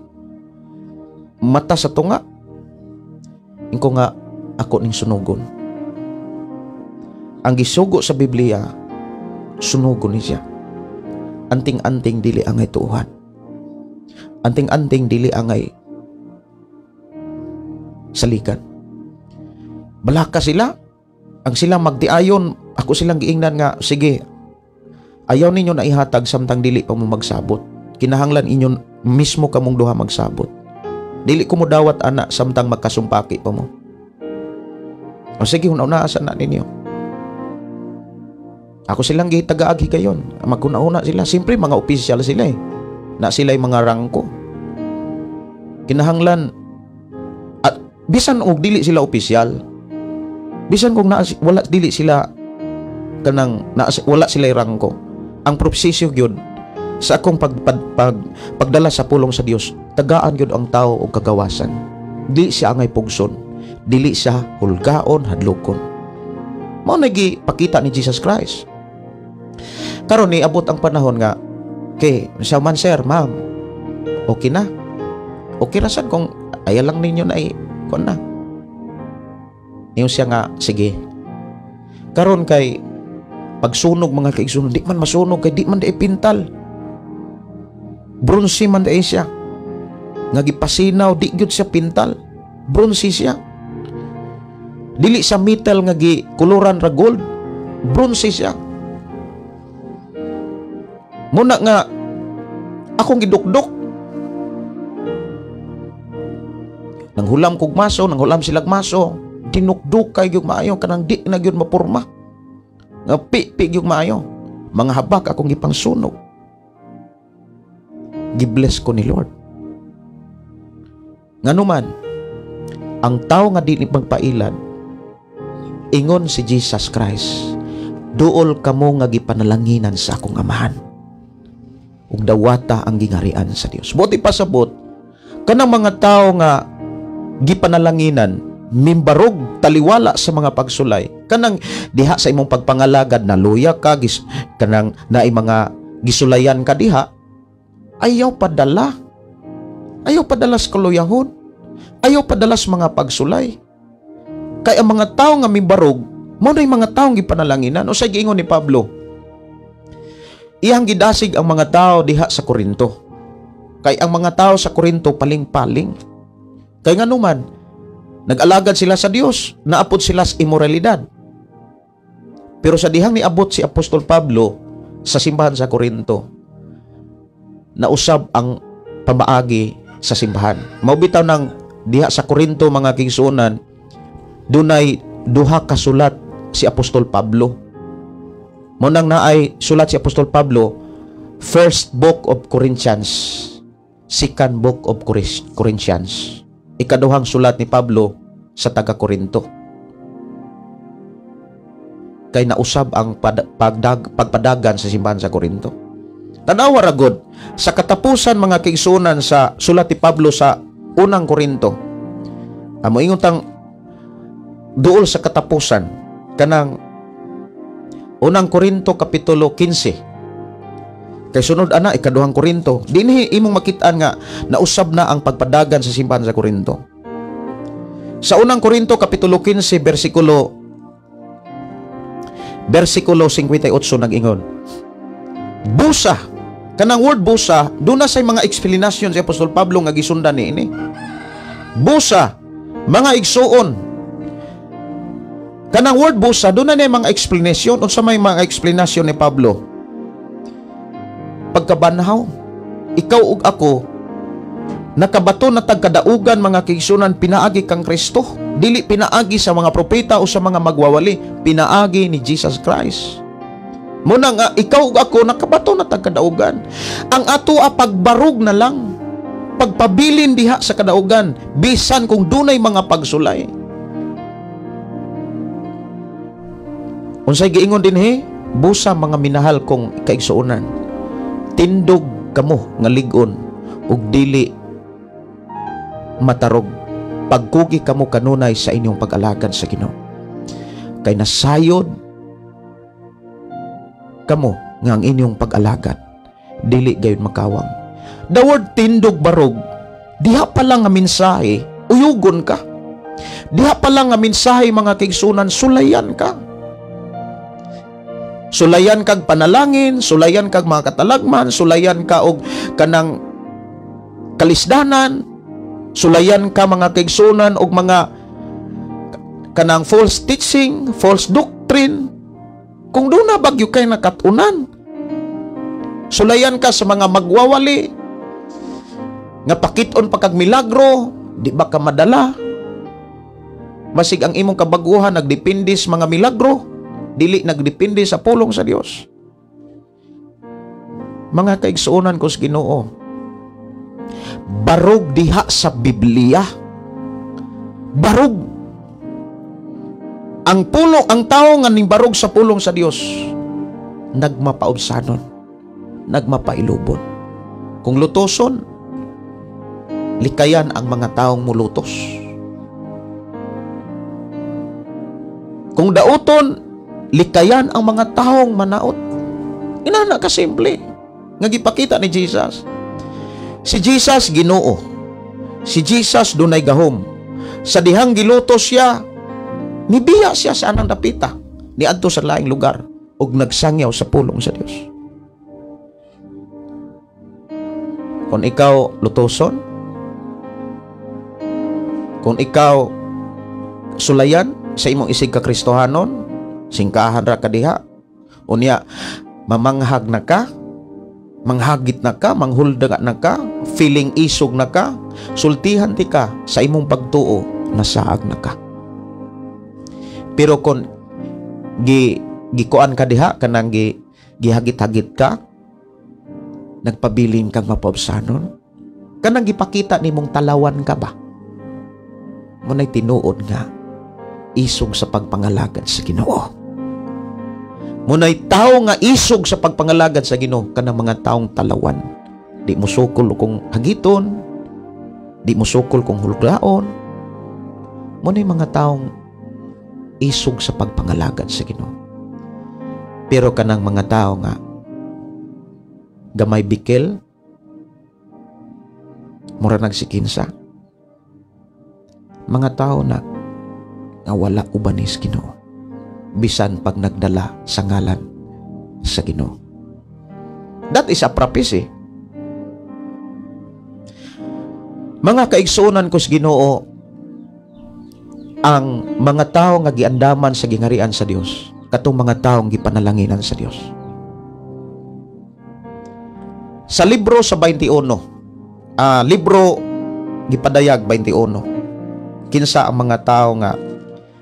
mata sa tunga. Inko nga ako ning sunugon. Ang gisugo sa Biblia, sunugon ni siya. Anting-anting dili angay tuuhan. Anting-anting dili angay saligan. Balaka sila. Ang sila magdiayon, ako silang giingnan nga, "Sige, ayaw ninyo na ihatag samtang dili pa mo magsabot. Kinahanglan inyo mismo kamong duha magsabot. Dili ko mo dawat ana samtang magkasumpaki pa mo. O sige, una-una na ninyo." Ako silang gitagaag higayon. Maguna-una sila. Siyempre, mga opisyal sila eh. Na sila mga rangko. Kinahanglan, at bisan og dili sila opisyal, bisan kung na, wala dili sila kanang na, wala sila rangko. Ang proseso gyud sa akong pagdala sa pulong sa Dios, tagaan gyud ang tao og kagawasan. Dili siya angay pugson, dili siya hulgaon, hadlokon. Mao na pakita ni Jesus Christ. Karon ni abot ang panahon nga kay siya man, "Sir, ma'am, okay na. Okay ra sad kung ayaw lang ninyo na i kon na." Niyo siya nga, "Sige." Karon kay pagsunog, mga kaigsunan, di man masunog kay di man di pintal. Bronze man di siya. Nga gipasinaw, di gyud siya pintal. Bronze siya. Dili sa metal nga gi kuluran ra gold. Bronze siya. Muna nga akong gidukdok. Nang hulam kog maso, nang hulam silag maso, dinukduk kay gyud maayo kanang di na gyud mapurma. Nga pi gyud maayo. Mga habak akong gipangsunog. Gibless ko ni Lord. Nganuman, ang tao nga di ni magpailad, ingon si Jesus Christ, "Duol kamo nga gipanalanginan sa akong Amahan. Ug dawata ang gingarian sa Dios." Buot ipasabot, kanang mga tao nga gipanalanginan, mimbarog taliwala sa mga pagsulay, kanang diha sa imong pagpangalagad naluya ka, gis, kanang naay mga gisulayan ka diha, ayaw padala. Ayaw padala sa kaluyahon. Ayaw padala sa mga pagsulay. Kay ang mga tao nga mibarog, mao na mga taong gipanalanginan. O sa giingon ni Pablo, iyang gidasig ang mga tao diha sa Korinto. Kay ang mga tao sa Korinto paling-paling. Kay nganuman, nag-alagad sila sa Dios, naapod sila sa imoralidad. Pero sa dihang niabot si Apostol Pablo sa simbahan sa Korinto, nausab ang pamaagi sa simbahan. Mao bitaw nang diha sa Korinto, mga kaigsuonan, dunay duha ka sulat si Apostol Pablo. Mao nang naay sulat si Apostol Pablo, First Book of Corinthians, Second Book of Corinthians. Ikaduhang sulat ni Pablo sa taga Korinto. Kay nausab ang pagpadagan sa simbahan sa Korinto. Tanawa ra gud sa katapusan, mga kaigsuonan, sa sulat ni Pablo sa Unang Korinto. Amo ingon tang duol sa katapusan, kanang Unang Korinto kapitulo 15. Kay sunod ana Ikaduhang Korinto. Dinhi imong makitaan nga nausab na ang pagpadagan sa simbahan sa Korinto. Sa Unang Korinto kapitulo 15 bersikulo 58, nag-ingon. Busa, kanang word "busa", duna say mga explanation si Apostol Pablo nga gisundan niini. Busa, mga igsuon. Kanang word "busa", duna na mga explanation. Unsa may mga explanation ni Pablo? Pagkabanhaw, ikaw ug ako nakabato na tag kadaugan, mga kaigsuonan, pinaagi kang Kristo. Dili pinaagi sa mga propeta o sa mga magwawali, pinaagi ni Jesus Christ. Muna nga ikaw ug ako nakabato na tag kadaugan. Ang ato a pagbarog na lang, pagpabilin diha sa kadaugan bisan kung dunay mga pagsulay. Unsay giingon dinhi? Busa, mga minahal kong kaigsuonan, tindog kamo nga lig-on ug dili matarog. Pagkugi kamo kanunay sa inyong pag-alagad sa Ginoo. Kay nasayod kamo nga ang inyong pag-alagad dili gayud makawang. The word "tindog barog", diha pa lang nga mensahe, uyugon ka. Diha pa lang nga mensahe, mga kaigsuonan, sulayan ka. Sulayan kag panalangin, sulayan kag mga katalagman, sulayan ka og kanang kalisdanan, sulayan ka, mga kaigsuonan, og mga kanang false teaching, false doctrine. Kung duna bagyo kay nakatunan, sulayan ka sa mga magwawali nga pakiton pa kag milagro, di ba ka madala? Basig ang imong kabaguhan nagdepende sa mga milagro, dili nagdepende sa pulong sa Dios. Mga kaigsuonan ko sa Ginoo, barog diha sa Biblia. Barog. Ang pulong, ang tao nga ning barog sa pulong sa Dios, nagmapaubsanon, nagmapailubon. Kung lutoson, likayan ang mga taong mulutos. Kung dauton, likayan ang mga taong manaot. Inana ka simple nga gipakita ni Jesus. Si Jesus Ginoo. Si Jesus dunay gahom. Sa dihang gilutos siya, nibiya siya sa anang dapita, niadto sa laing lugar ug nagsangyaw sa pulong sa Dios. Kung ikaw lutoson, kung ikaw sulayan sa imong isig ka Kristohanon, singkahan ra ka diha, unya mamanghag na ka, manghagit na ka, manghulda na ka, feeling isog na ka, sultihan ti ka sa imong pagtuo, nasaag na ka. Pero kung gikuan ka diha, kanang gihagit-hagit ka, nagpabilin kang mapaubsanon, kanang gipakita nimong talawan ka ba, muna'y tinuod nga isog sa pagpangalagad sa Ginoo. Muna'y tao nga isog sa pagpangalagad sa Ginoo, kanang mga taong talawan. Di mo sukol kung hagiton, di mo sukol kung hulgaon. Muna'y mga taong isog sa pagpangalagad sa Ginoo. Pero kanang mga tao nga gamay bikil, mura nagsikinsa, mga tao na nga wala ubanis Ginoo, bisan pag nagdala sa ngalan sa Ginoo. That is a prophecy. Mga kaigsuonan ko sa Ginoo, ang mga tao nga giandaman sa gingharian sa Dios, Katong mga taong gipanalanginan sa Dios. Sa libro sa 21, libro gipadayag 21, kinsa ang mga tao nga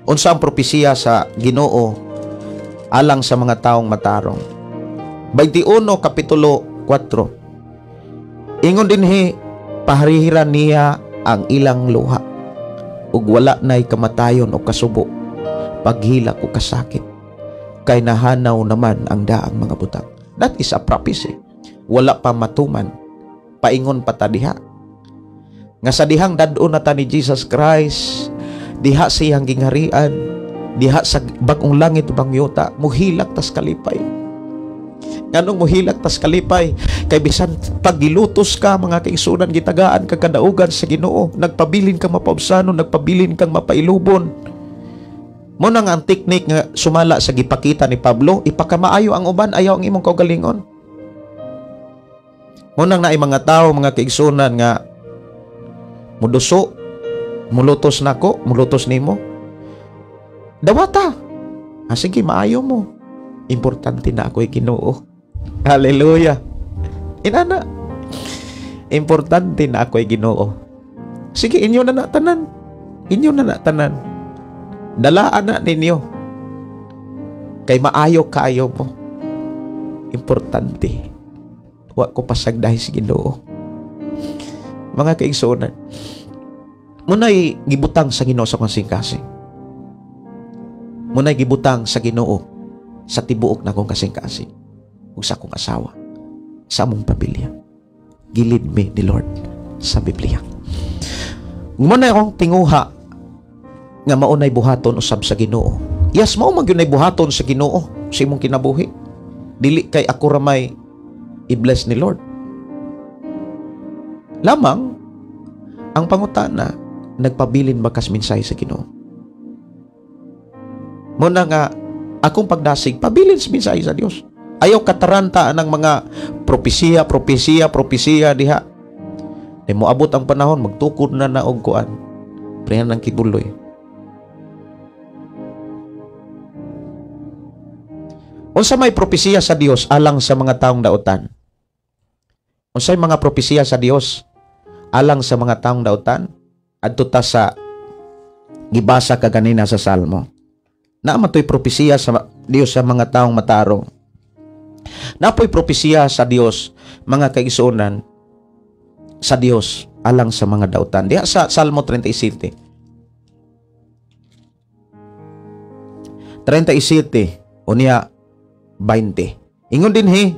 unsa ang propesiya sa Ginoo alang sa mga taong matarong. 21 kapitulo 4. Ingon dinhi, paharihiran niya ang ilang luha ug wala nay kamatayon o kasubo, paghilak o kasakit, kay nahanaw naman ang daang mga butang. That is a prophecy. Wala pa matuman, paingon pa ta diha nga sa dihang dad-on na ta ni Jesus Christ, diha sa iyang gingharian, diha sa bag-ong langit ug yuta, muhilak tas kalipay. Nganong muhilak tas kalipay? Kay bisan paggilutos ka, mga kaigsunan, gitagaan ka kadaugan sa Ginoo, nagpabilin kang mapaubsanon, nagpabilin kang mapailubon. Mo na nga ang teknik nga sumala sa gipakita ni Pablo, ipakamaayo ang uban, ayaw ang imong kaugalingon. Mo nang naay mga tao, mga kaigsunan, nga muduso, mulutos nako, mulutos nimo. Dawata. Ah, sige, maayo mo. Importante na ako'y Ginoo. Hallelujah. Inana. Importante na ako'y Ginoo. Sige, inyo na tanan. Inyo na tanan. Dalaan na ninyo. Kay maayo kaayo mo. Importante. Wa ko pasagdahi sa Ginoo. Mga kaigsuonan, muna'y gibutang sa Ginoo sa kasing-kasing. Muna'y gibutang sa Ginoo sa tibuok na akong kasing-kasing ug sa akong asawa, sa among pamilya. Gilid mi ni Lord sa Biblia. Muna'y akong tinguha nga maunay buhaton usab sa Ginoo. Yes, mao man gyud nay buhaton sa Ginoo sa imong kinabuhi. Dili kay ako ramay i-bless ni Lord. Lamang ang pangutana, nagpabilin ba kas mensahe sa Ginoo? Muna nga akong pagdasig, pabilin sa mensahe sa Dios. Ayaw kataranta ng mga propesiya, propesiya, propesiya diha. Di mo abot ang panahon, magtukod na na og kuan. Prehan ng kibuloy. Unsa may propesiya sa Dios alang sa mga taong dautan? Unsay mga propesiya sa Dios alang sa mga taong dautan? Adto ta sa gibasa kaganina sa Salmo. Naa man to'y propesiya sa Dios sa mga taong matarong. Napoy propesiya sa Dios, mga kaigsuonan, sa Dios alang sa mga dautan. Diha sa Salmo 37. 37 unya 20. Ingon dinhi,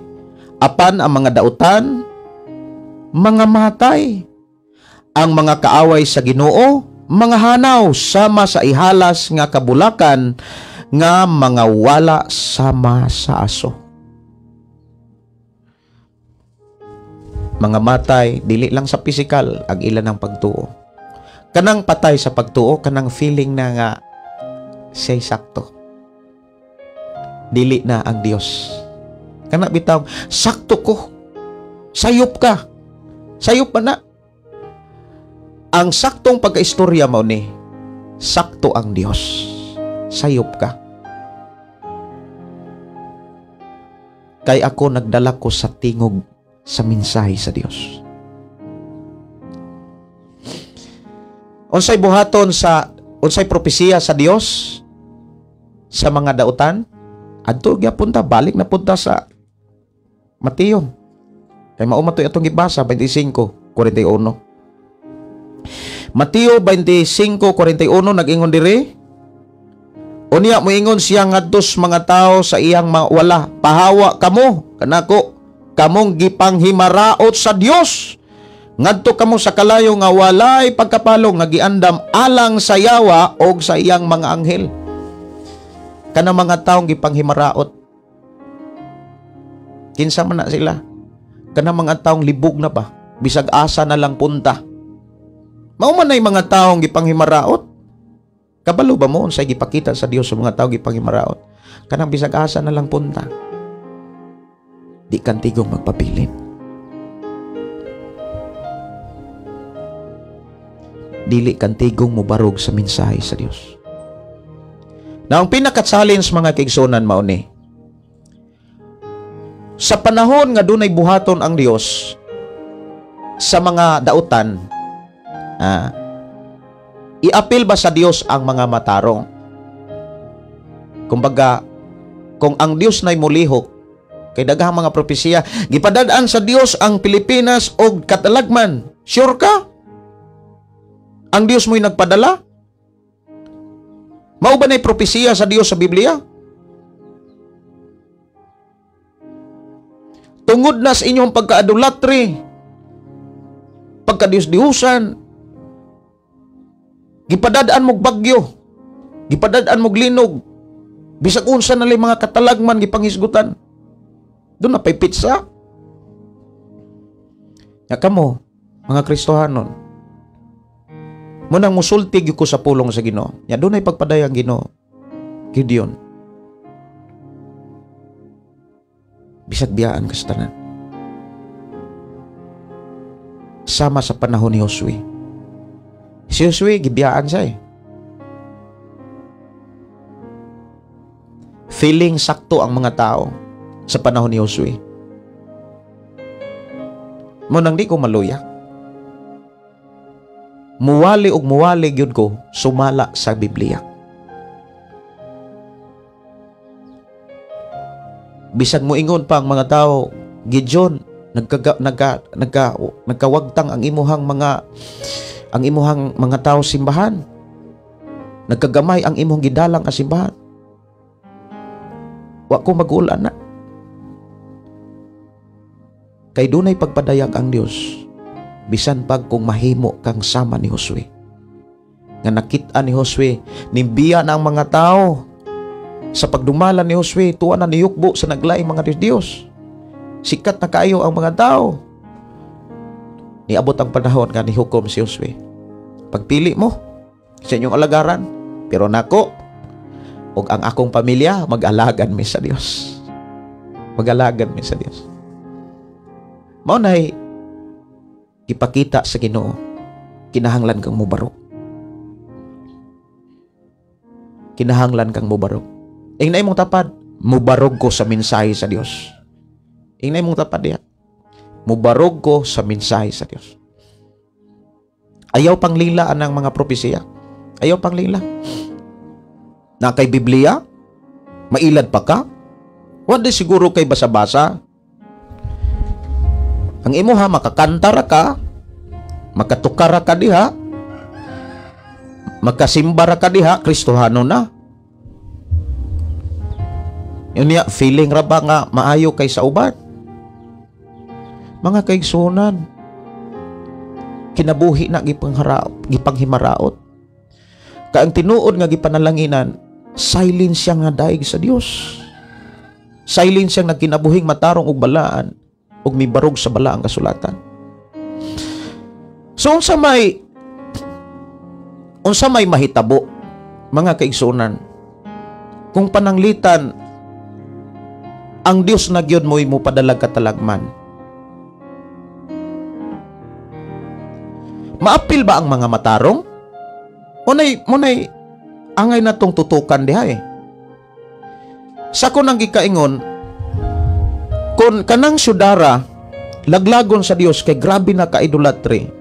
apan ang mga dautan mga matay, ang mga kaaway sa Ginoo mga hanaw sama sa ihalas nga kabulakan nga mga wala sama sa aso. Mga matay dili lang sa pisikal ang ilan ang pagtuo. Kanang patay sa pagtuo, kanang feeling na nga siya'y sakto. Dili na ang Dios. Kana bitaw sakto ko. Sayop ka. Sayop pa na. Ang saktong pagkaistorya mao ni, sakto ang Dios. Sayop ka. Kay ako nagdala ko sa tingog sa mensahe sa Dios. Unsay buhaton sa unsay propesiya sa Dios sa mga dautan? Adto gyapon ta, balik na punta sa Mateo. Kay mao man to'y atong gibasa 25:41. Mateo 25:41 nag-ingon diri, unya moingon siya ngadto sa mga tao sa iyang mawala, pahawa kamo kanako, kamong gipanghimaraot sa Dios, ngadto kamo sa kalayo nga walay pagkapalong nga giandam alang sa yawa og sa iyang mga anghel. Kanang mga taong gipanghimaraot, kinsa man na sila? Kanang mga taong libog na ba, bisag asa na lang punta. Mao man ay mga taong gipanghimaraot. Kabalo ba mo unsay gipakita sa Dios sa mga taong gipanghimaraot? Kanang bisag asa na lang punta. Di kantigong magpabilin. Dili kantigong mobarog sa mensahe sa Dios. Na ang pinaka-challenge mga kaigsunan mao ni, sa panahon nga dunay buhaton ang Dios sa mga dautan, iapil ba sa Dios ang mga matarong? Kumbaga, kung ang Dios nay molihok, kay daghang mga propesiya, gipadad-an sa Dios ang Pilipinas og katalagman. Sure ka? Ang Dios mo'y nagpadala? Mao ba nay propesiya sa Dios sa Biblia? Tungod na sa inyong pagkaadulatri, pagkadiyos-diyusan, gipadad-an mog bagyo, gipadad-an mog linog, bisag unsa na lang mga katalagman gipanghisgutan. Doon na pay pizza. Ya kamo, mga Kristohanon, munang musulti gyud ko sa pulong sa Ginoo. Ya dunay pagpadayang Ginoo. Gideon. Bisag biyaan ka sa tanan. Sama sa panahon ni Josue. Si Josue gibiyaan siya eh. Feeling sakto ang mga tao sa panahon ni Josue. Munang di ko maluya. Muwali og muwali gyud ko sumala sa Biblia. Bisag moingon pa ang mga tao, Gideon, nagkawagtang ang imuhang mga tao simbahan. Nagkagamay ang imong gidalang ka simbahan. Wa ko mag-ulan na. Kay dunay pagpadayag ang Dios, bisan pag kung mahimo kang sama ni Josue. Nga nakit-an ni Josue, nimbiya na ang mga tao. Sa pagdumala ni Josue, tuwa na niyukbo sa naglaing mga Diyos. Sikat na kaayo ang mga tao. Niabot ang panahon nga nihukom si Josue. Pagpili mo sa inyong alagaran, pero nako, ug ang akong pamilya, mag-alagan mi sa Dios. Mag-alagan mi sa Dios. Mao nay ipakita sa Ginoo, kinahanglan kang mobarog. Kinahanglan kang mobarog. Ingna imong tapad, mobarog ko sa mensahe sa Dios. Ingna imong tapad diha. Mobarog ko sa mensahe sa Dios. Ayaw panglila ang mga propesiya. Ayaw panglila. Na kay Biblia, mailad pa ka? Wala siguro kay basa-basa. Ang imuha, makakantara ka, makatukara ka diha, makasimbara ka diha, Kristohano na. Yun niya, feeling ra ba nga maayo kay sa uban? Mga kaigsunan, kinabuhi na gipanghimaraot. Kaang tinuod nga gipanalanginan, silent siya nga daig sa Dios. Silent siyang nagkinabuhing matarong og balaan og mibarog sa balaang kasulatan. So unsa may mahitabo mga kaigsunan kung pananglitan ang Dios na gyud mo'y mopadalag katalagman? Maapil ba ang mga matarong? Munay angay na tong tutukan diha eh. Sa kunang gikaingon, kung kanang syudara laglagon sa Dios kay grabe na ka-idolatry,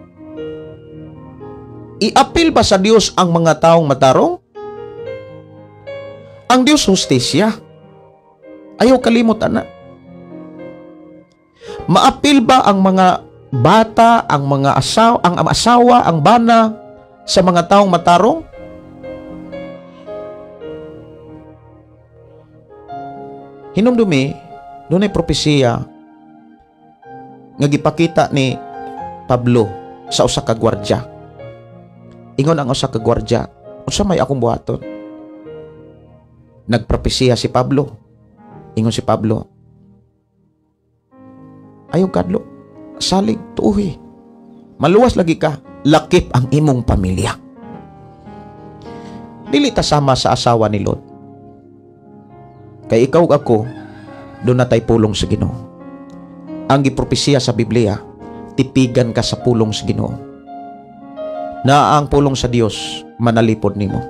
iapil ba sa Dios ang mga taong matarong? Ang Dios hustisya. Ayaw kalimot ana. Maapil ba ang mga bata, ang mga asawa, ang asawa, ang bana sa mga taong matarong? Hinumdumi, dunay propesiya nga gipakita ni Pablo sa usa ka gwardya. Ingon ang usa ka gwardya, unsa may akong buhaton? Nagpropesiya si Pablo. Ingon si Pablo, ayaw kadlo, salig tuuhi. Maluwas lagi ka, lakip ang imong pamilya. Dili ta sama sa asawa ni Lot. Kay ikaw ug ako, doon na tay pulong sa Ginoo. Ang gipropesiya sa Biblia, tipigan ka sa pulong sa Ginoo. Na ang pulong sa Dios manalipod nimo.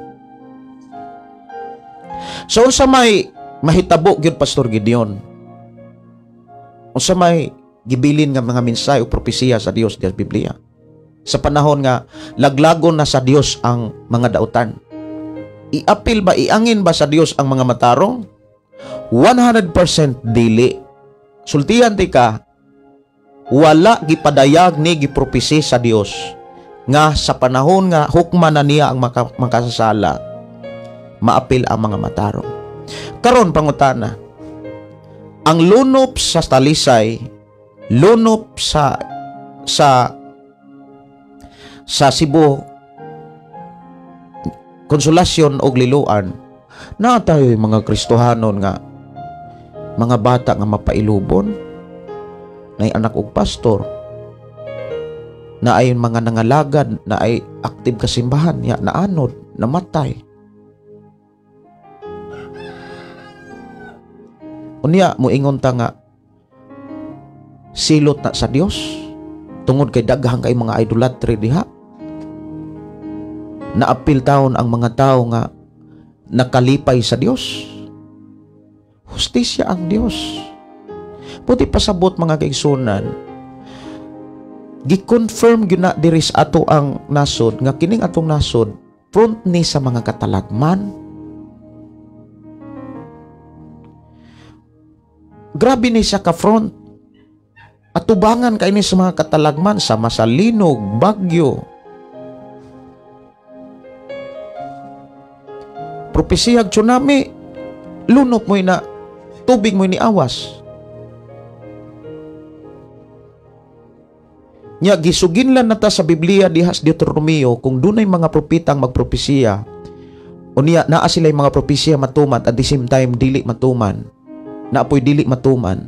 So unsa may mahitabo gyud, Pastor Gideon? Unsa may gibilin nga mga mensahe o propesiya sa Dios sa Biblia? Sa panahon nga laglagon na sa Dios ang mga dautan, iapil ba, iangin ba sa Dios ang mga matarong? 100% dili. Sultihan ti ka, wala gipadayag ni gipropesi sa Dios nga sa panahon nga hukman na niya ang makasasala, maapil ang mga matarong. Karon pangutana, ang lunop sa Talisay, lunop sa sa sa Cebu, Konsolasyon og Liloan, naa tayo mga Kristohanon nga mga bata nga mapailubon, nay anak og pastor, na ay mga nangalagad, na ay aktif kasimbahan, ya naanod, namatay. Unya moingon ta nga silot na sa Dios tungod kay daghang kay mga idolatry diha. Naapil taon ang mga tao nga nakalipay sa Dios. Hustisya ang Dios. Puti pasabot mga kaigsunan, gi-confirm gyud na diri sa ato ang nasod nga kining atong nasod front ni sa mga katalagman. Grabe ni siya ka front. Atubangan kay ni sa mga katalagman sama sa linog, bagyo. Propesiyag tsunami, lunop mo'y na tubig mo'y niawas. Nya gisuginlan na ta sa Biblia diha sa Deuteronomio kung dunay mga propetang magpropesiya, unya naa sila'y mga propesiya matuman at the same time dili matuman, naapoy dili matuman,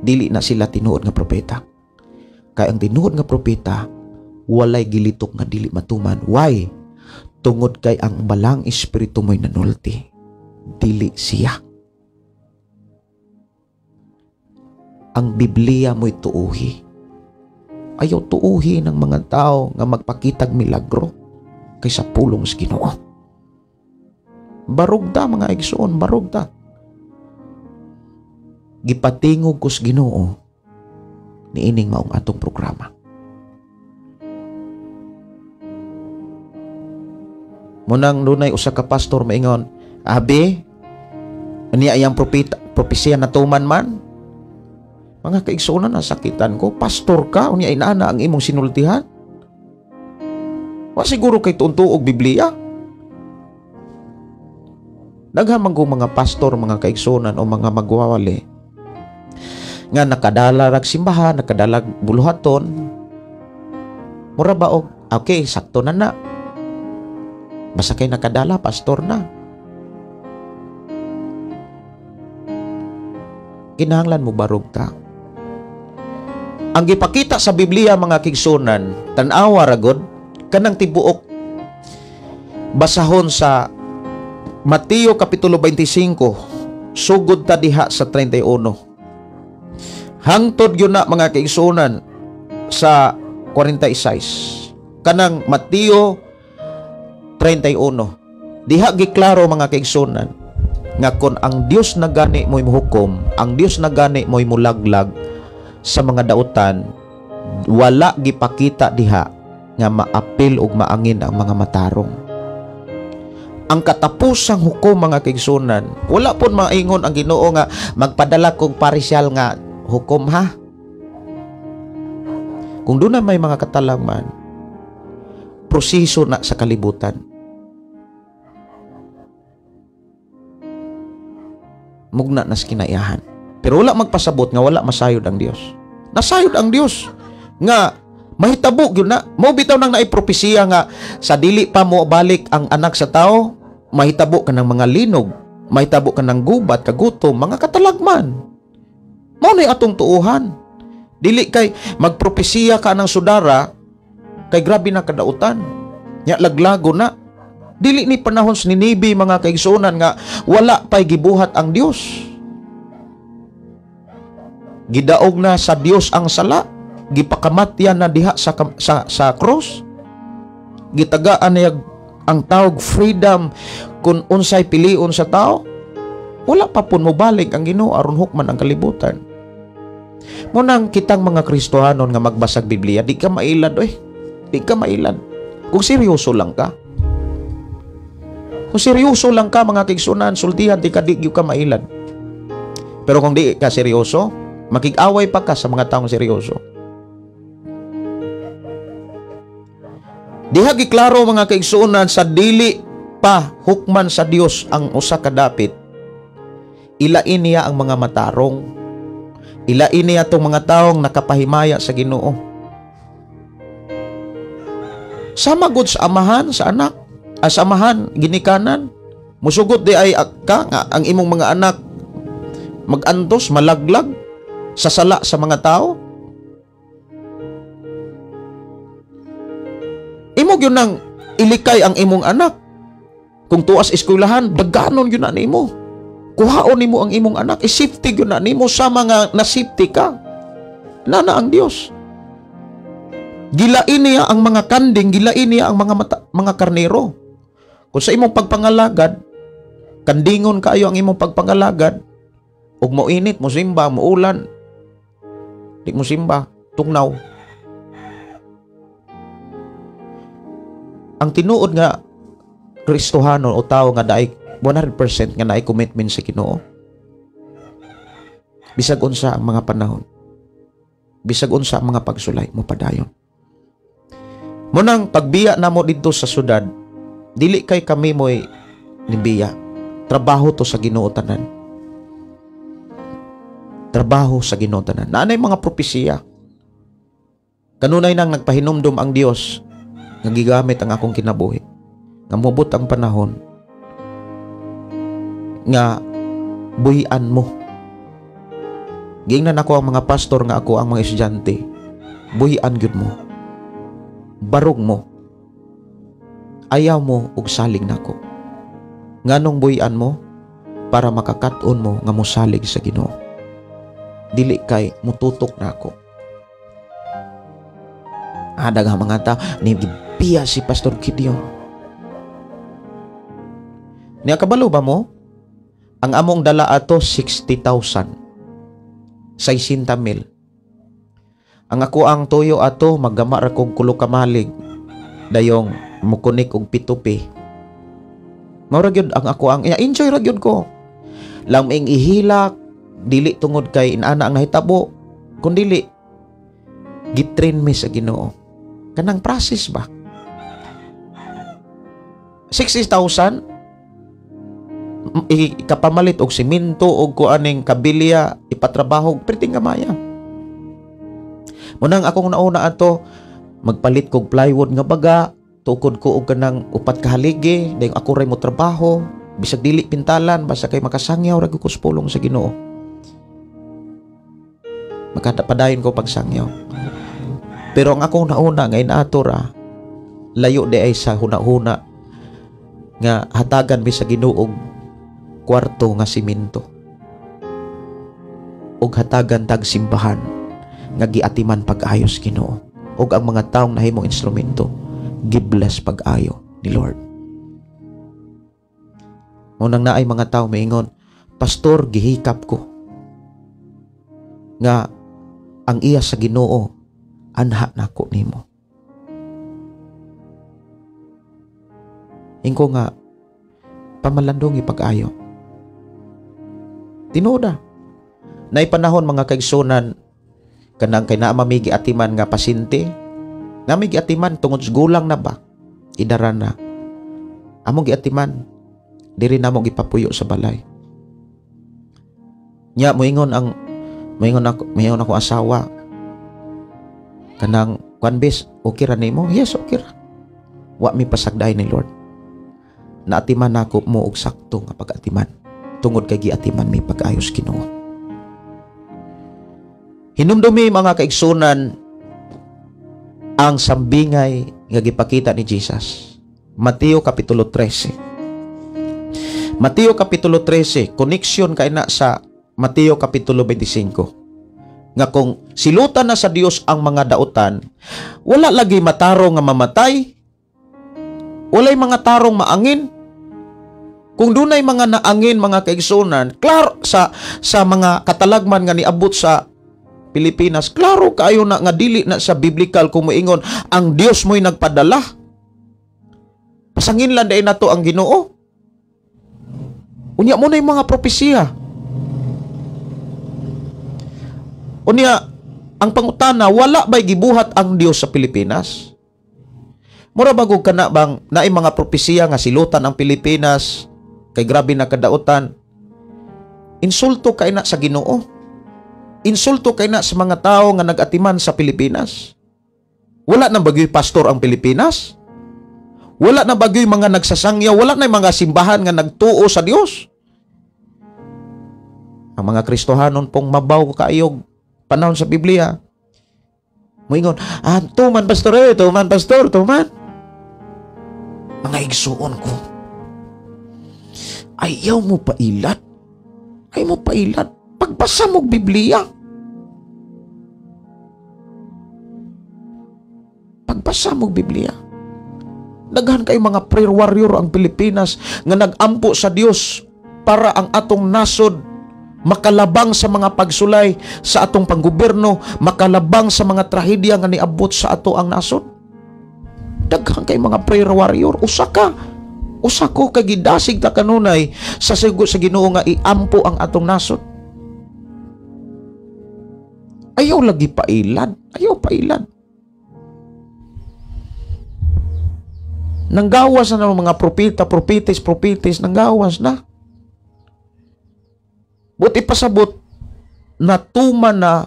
dili na sila tinuod nga propeta. Kay ang tinuod nga propeta walay gilitok nga dili matuman. Why? Tungod kay ang balang espiritu mo'y nanulti, dili siya. Ang Biblia mo'y tuuhi. Ayaw tuuhi ng mga tao nga magpakitag milagro kaysa pulong sa Ginoo. Barog ta mga igsoon, barog ta. Gipatingog ko sa Ginoo niining maong atong programa. Munang dunay usa ka pastor maingon, "Abi, niya iyang propesiya natuman man." Mga kaigsuonan, nasakitan ko, pastor ka, unya inaana ang imong sinultihan. Wa siguro kay tuon-tuog Biblia. Daghan man kong mga pastor, mga kaigsuonan o mga magwawali nga nakadala rag simbahan, nakadala buluhaton. Mura ba og okay, sakto na na. Basta kay nakadala, pastor na. Kinahanglan mo barog ta. Ang gipakita sa Biblia mga kigsunan, tan-awa ra gud kanang tibuok basahon sa Mateo kapitulo 25 sugod ta diha sa 31. Hangtod gyud na mga kaigsuonan sa 46. Kanang Mateo 31. Diha giklaro mga kaigsuonan nga kon ang Dios nagani mo'y muhukom, ang Dios nagani mo'y mulaglag sa mga dautan, wala gipakita diha nga maapil ug maangin ang mga matarong. Ang katapusang hukom mga kaigsuonan, wala pud maingon ang Ginoo nga magpadala kog partial nga hukom ha. Kung doon na may mga katalagman, proseso na sa kalibutan. Mugna nas kinaiyahan. Pero wala magpasabot nga wala masayod ang Dios. Nasayod ang Dios nga mahitabo gyud na. Mao bitaw nang naipropesiya nga sa dili pa mo balik ang anak sa tao, mahitabo ka ng mga linog, mahitabo ka ng gubat, kagutom, mga katalagman. Mao nay atong tuuhan. Dili kay magpropesiya ka ng sudara kay grabe na kadautan. Nya laglago na. Dili ni panahon sa Ninibe mga kaigsuonan nga wala pay gibuhat ang Dios. Gidaog na sa Dios ang sala, gipakamatyan na diha sa cross. Gitagaan niya ang tawag freedom kung unsay pilion sa tao, wala pa pun mobalik ang Ginoo aron hukman ang kalibutan. Munang kitang mga Kristohanon nga magbasag Biblia, di ka mailad oy. Di ka mailad. Kung seryoso lang ka. Kung seryoso lang ka mga kaigsunan, sultihan di ka, di ka mailad. Pero kung di ka seryoso, makig-away pa ka sa mga taong seryoso. Diha giklaro mga kaigsuonan sa dili pa hukman sa Dios ang usa ka dapit. Ilain niya ang mga matarong. Ilain niya tong mga taong nakapahimaya sa Ginoo. Sama gud sa amahan sa anak, as amahan ginikanan. Musugot di ay ka nga ang imong mga anak magantos, malaglag sa sala sa mga tao. Imo gyud nang ilikay ang imong anak. Kung tuas eskwelahan, daganon gyud na nimo. Kuhaon nimo ang imong anak, i-safety gyud na nimo sa mga na-safety ka. Nana ang Dios. Gilain niya ang mga kanding, gilain niya ang mga karnero. Kung sa imong pagpangalagad, kandingon kaayo ang imong pagpangalagad, ug moinit, mosimba, moulan, di mosimba, tugnaw. Ang tinuod nga Kristohano o tao nga naay 100% nga naay commitment sa Ginoo, bisag unsa ang mga panahon, bisag unsa ang mga pagsulay, mopadayon. Munang pagbiya namo didto sa syudad, dili kay kami mo'y nibiya. Trabaho to sa Ginoo tanan. Trabaho sa Ginoo tanan. Naanay mga propesiya. Kanunay nang nagpahinumdum ang Dios nga gigamit ang akong kinabuhi, nga mobot ang panahon nga buhian mo. Giingnan ako ang mga pastor nga ako ang mga estudyante, buhian gyud mo, barog mo, ayaw mo og salig nako. Nganong buhian mo? Para makakat-on mo nga mosalig sa Ginoo. Dili kay mututok nako. Daghang mga tao ni gibiya si Pastor Gideon. Niya kabalo ba mo? Ang among dala ato 60,000. 60,000. Ang ako ang tuyo ato maggama ra kog kulo kamalig. Dayong mukunik og P2P. Mao ra gyud ang ako ang enjoy ra gyud ko. Laming ihilak dili tungod kay inana ang nahitabo, kun dili gitrain mi sa Ginoo. Kanang process ba? 60,000 ikapamalit og simento og kuaning kabilya ipatrabaho perting gamaya. Munang akong nauna ato magpalit kog plywood nga baga, tukod ko og kanang upat ka haligi, dayon ako ray mo trabaho, bisag dili pintalan basta kay makasangyaw ra gyud ko sa pulong sa Ginoo. Makapadayon ko pagsangyaw. Pero ang akong nauna nga inaato ra layo di ay sa huna-huna nga hatagan mi sa Ginoo og kwarto nga simento og hatagan tag simbahan nga giatiman pag-ayos Ginoo og ang mga taong nahimong instrumento gibless pag-ayo ni Lord. Munang naay mga tao maingon, Pastor, gihikap ko nga ang iya sa Ginoo anha nako nimo. Ingko nga pamalandong ipag-ayo. Tinuod. Nay panahon mga kaigsunan kanang kay naa mamigi atiman nga pasyente, nami giatiman tungod sa gulang na ba, idara na. Among giatiman diri namo gipapuyo sa balay. Nya moingon ang moingon ako asawa kanang kuan bes, okay ra nimo? Yes, okay ra. Wa mi pasagday ni Lord. Naatiman nako mo og sakto nga pag-atiman tungod kay giatiman mi pag-ayos Ginoo. Hinumdumi mga kaigsunan ang sambingay nga gipakita ni Jesus. Mateo Kapitulo 13. Mateo Kapitulo 13, connection kay na sa Mateo Kapitulo 25. Nga kung silutan na sa Dios ang mga dautan, wala lagi matarong nga mamatay, Walay mga tarong maangin. Kung dunay mga naangin mga kaigsunan, klaro sa mga katalagman nga niabot sa Pilipinas, klaro kaayo na nga dili na sa biblical kung moingon ang Dios mo'y nagpadala. Pasangin lang dahil nato ang Ginoo. Unya mo na yung mga propesiya. Unya, ang pangutana, wala ba'y gibuhat ang Dios sa Pilipinas? Mura bagog ka na bang naay mga propesiya nga silutan ang Pilipinas kay grabe na kadautan? Insulto kay na sa Ginoo. Insulto kay na sa mga tao nga nag-atiman sa Pilipinas. Wala na bagyo'y pastor ang Pilipinas? Wala na bagyo'y mga nagsasangya? Wala na mga simbahan nga nagtuo sa Dios? Ang mga Kristohanon pong mabaw kaayog panahon sa Biblia, moingon, tuman pastor, tuman pastor, tuman. Mga igsuon ko, ayaw mo pailad. Ayaw mo pailad. Pagbasa mo Biblia. Pagbasa mo Biblia. Daghan kay mga prayer warrior ang Pilipinas nga nagampo sa Dios para ang atong nasod makalabang sa mga pagsulay sa atong panggobyerno, makalabang sa mga trahedya nga niabot sa ato ang nasod. Daghan kay mga prayer warrior. Usa ka, usa ko kay gidasig ta kanunay sa sigo sa Ginoo nga iampo ang atong nasod. Ayaw lagi pailad, ayaw pailad. Nanggawas na ng mga propeta, propitis, propitis, nanggawas na. Buti pasabot, natuma na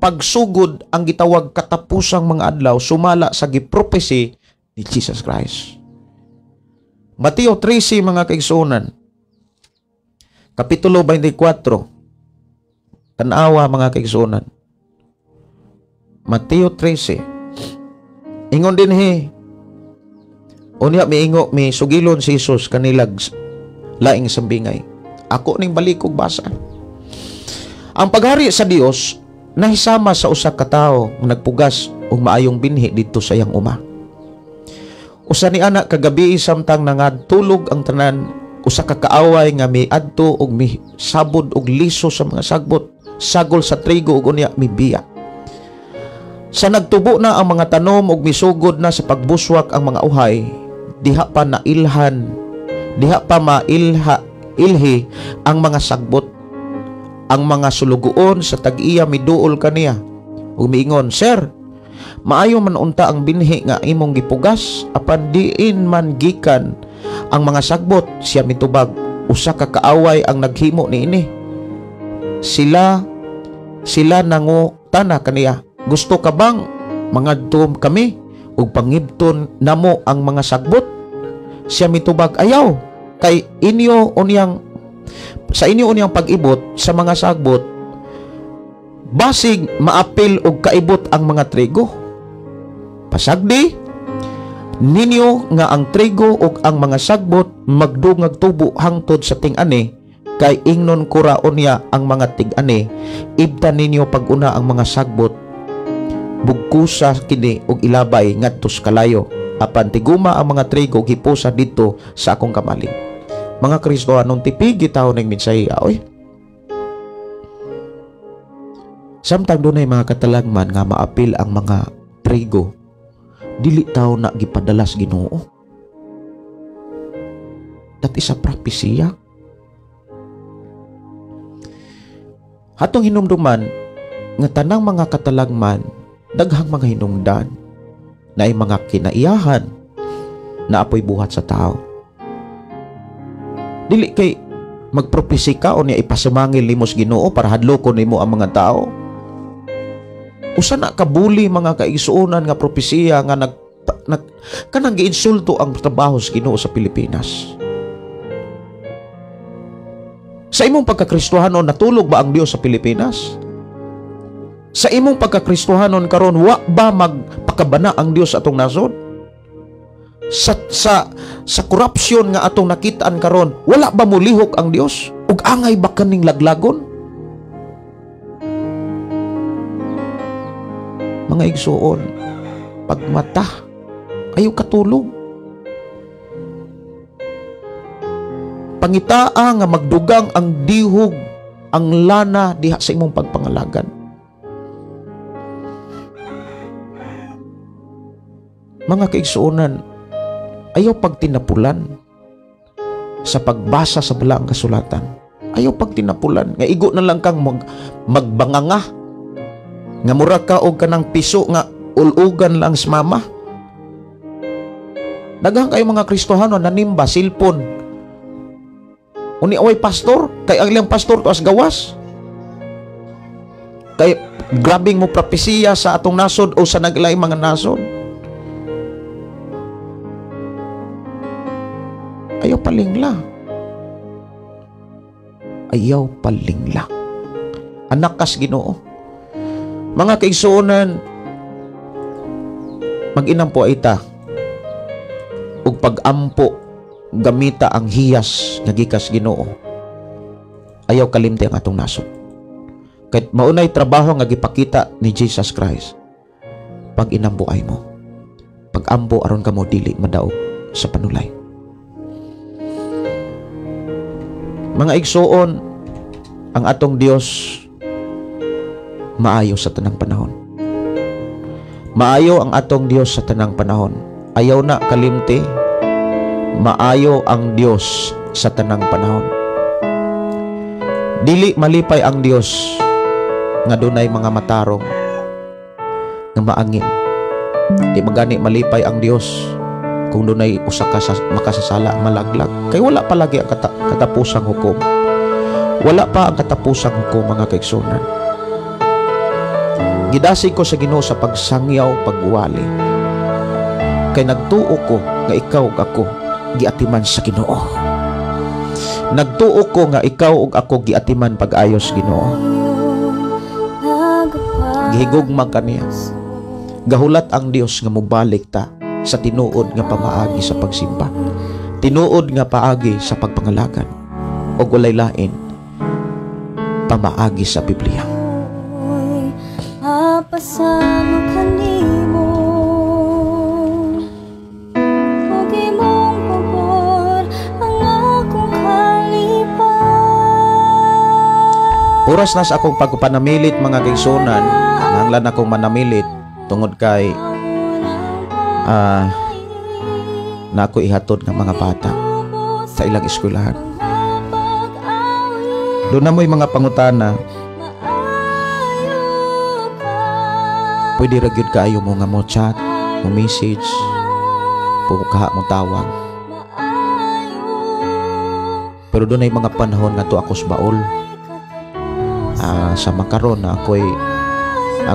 pagsugod ang gitawag katapusang mga adlaw sumala sa gipropesy ni Jesus Christ. Mateo 13 mga kaigsuonan, Kapitulo 24, tanawa mga kaigsuonan. Mateo 13, ingon dinhi, unya miingo mi sugilon si Jesus kanilag laing sambingay. Ako ning balikog basa. Ang paghari sa Dios nahisama sa usa ka tawo nga nagpugas og maayong binhi didto sa iyang uma. Usa ni ana kagabi samtang nangadtulog ang tanan, usa ka kaaway nga miadto og misabod og liso sa mga sagbot, sagol sa trigo ug unya mibiya. Sa nagtubo na ang mga tanom og misugod na sa pagbuswak ang mga uhay, diha pa nailhan, diha pa mailha ilhi ang mga sagbot. Ang mga sulugoon sa tag-iya miduol kaniya ug miingon, "Sir, maayo man unta ang binhi nga imong gipugas, apan diin man gikan ang mga sagbot." Siya mitubag, "Usa ka kaaway ang naghimo niini." Sila nangutana kaniya, "Gusto ka bang mangadto kami ug pangibton namo ang mga sagbot?" Siya mitubag, "Ayaw, kay inyo unyang sa inyo unyang pag-ibot sa mga sagbot, basig maapil og kaibot ang mga trigo. Pasagdi ninyo nga ang trigo ug ang mga sagbot magdungag tubo hangtod sa ting-ani, kay ingnon kura unya ang mga tig-ani, ibtan ninyo pag-una ang mga sagbot, bugkusa kini og ilabay ngadto sa kalayo, apan tiguma ang mga trigo gipusa didto sa akong kamalig." Mga Kristohanon, tipigi tao ning mensahe, oy. Samtang dunay mga katalagman nga maapil ang mga trigo, dili tao na gipadalas Ginoo. That is a propesya. Hatong hinumduman nga tanang mga katalagman, daghang mga hinungdan na ay mga kinaiyahan na apoy buhat sa tao. Dili kay magpropesi ka o niya ipasumangil nimo sa Ginoo para hadlokon nimo ang mga tao. Usa na kabuli mga kaigsuonan nga propesiya nga kanang giinsulto ang trabaho sa Ginoo sa Pilipinas. Sa imong pagkakristohanon, natulog ba ang Dios sa Pilipinas? Sa imong pagkakristohanon karon, wa ba magpakabana ang Dios atong nasod? Sa korupsyon nga atong nakitaan karon, wala ba molihok ang Dios? Ug angay ba kaning laglagon? Mga igsuon, pagmata ayaw katulog. Pangitaa nga magdugang ang dihog, ang lana diha sa imong pagpangalagan. Mga kaigsuonan, ayaw pagtinapulan sa pagbasa sa balaang kasulatan. Ayaw pagtinapulan nga igo na lang kang magbanganga, nga mura ka og kanang piso nga ulugan lang sa mama. Daghan kayo mga Kristohano nanimba silpon. Uni away pastor, kay ang ilang pastor tuas gawas. Kay grabing mo propesiya sa atong nasod o sa naglaing mga nasod. Ayaw palingla. Ayaw palingla. Anak kas Ginoo. Mga kaigsuonan, mag-inampo ay ta ug pag-ampo gamita ang hiyas nga gikas Ginoo. Ayaw kalimti ang atong nasod. Kay maunay trabaho nga gipakita ni Jesus Christ. Pag inambo ay mo, pag-ampo aron kamo dili madaog sa panulay. Mga igsuon, ang atong Dios maayo sa tanang panahon. Maayo ang atong Dios sa tanang panahon. Ayaw na kalimti, maayo ang Dios sa tanang panahon. Dili malipay ang Dios nga dunay mga matarong nga maangin. Di magani malipay ang Dios kung dunay usa ka makasasala malaglag. Kay wala pa lagi ang katapusang hukom. Wala pa ang katapusang hukom, mga kaigsuonan. Gidasig ko sa Ginoo sa pagsangyaw, pagwali. Kay nagtuo ko nga ikaw ug ako giatiman sa Ginoo. Nagtuo ko nga ikaw ug ako giatiman pag-ayos Ginoo. Gihigugma kaniya. Gahulat ang Dios nga mobalik ta sa tinuod nga pamaagi sa pagsimba, tinuod nga paagi sa pagpangalagan, ug walay lain pamaagi sa Biblia. Pasama kanimo ug imong pabor ang akong kalipay. Oras na sa akong pagpanamilit, mga kaigsuonan. Nanglan akong manamilit tungod kay na ako ihatod ng mga bata sa ilang eskwelahan. Doon na mo'y mga pangutana. Pwede ra gyud kaayo mo nga mo chat, mo message, pukaha mo tawag. Pero doon ay mga panahon nga to ako sa baol. Sa makaron na ako'y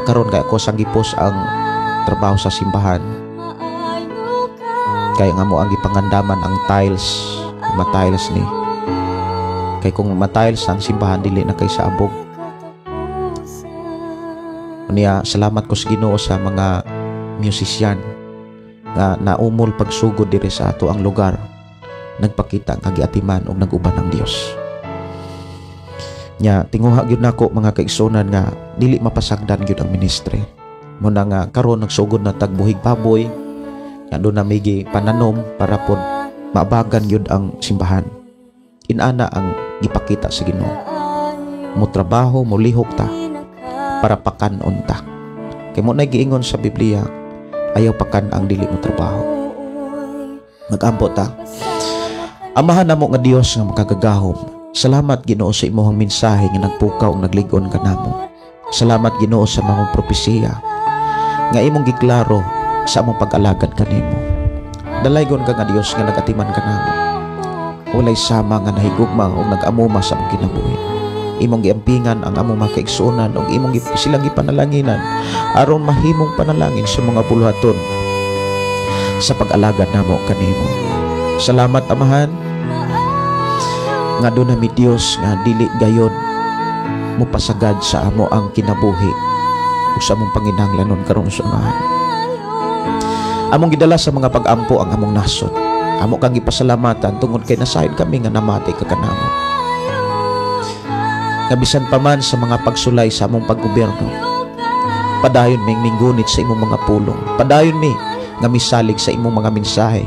karon kay ako sanggipos ang trabaho sa simbahan. Kaya nga mo ang gipangandaman ang tiles, ma-tiles ni. Kay kung ma-tiles ang simbahan dili na kay sa abog. Niya, salamat ko sa Ginoo sa mga musician nga naumol pagsugod diri sa ato ang lugar. Nagpakita nga giatiman og nag-uban ang Dios. Nya tinguha gyud nako mga kaigsuonan nga dili mapasagdan gyud ang ministry. Muna nga karon nagsugod na tagbuhig baboy nga doon na may pananom para pod maabagan gyud ang simbahan. Inana ang gipakita sa Ginoo. Mo trabaho, mo lihok ta para pakan-on ta. Kay mo na giingon sa Biblia, ayaw pakan ang dili mo trabaho. Magampo ta. Amahan namo nga Dios nga makagagahom. Salamat Ginoo sa imong mensahe nga nagpukaw ug naglig-on kanamo. Salamat Ginoo sa mga propesiya nga imong giklaro sa among pag-alagad kanimo. Dalaygon ka nga Dios nga nagatiman kanamo. Walay sama nga nahigugma ug nag-amuma sa among kinabuhi. Imong giampingan ang among mga kaigsuonan ug imong silang gipanalanginan aron mahimong panalangin sa mga buluhaton sa pag-alagad namo kanimo. Salamat Amahan nga doon nami Dios nga dili gayon mopasagad sa amo ang kinabuhi ug sa among panginahanglanon karon sa unahan. Among gidala sa mga pag-ampo ang among nasod. Amo kang gipasalamatan tungod kay nasayod kami nga namati ka kanamo. Nga bisan pa man sa mga pagsulay sa among paggobyerno, padayon ming minggunit sa imong mga pulong. Padayon mi nga misalig sa imong mga mensahe,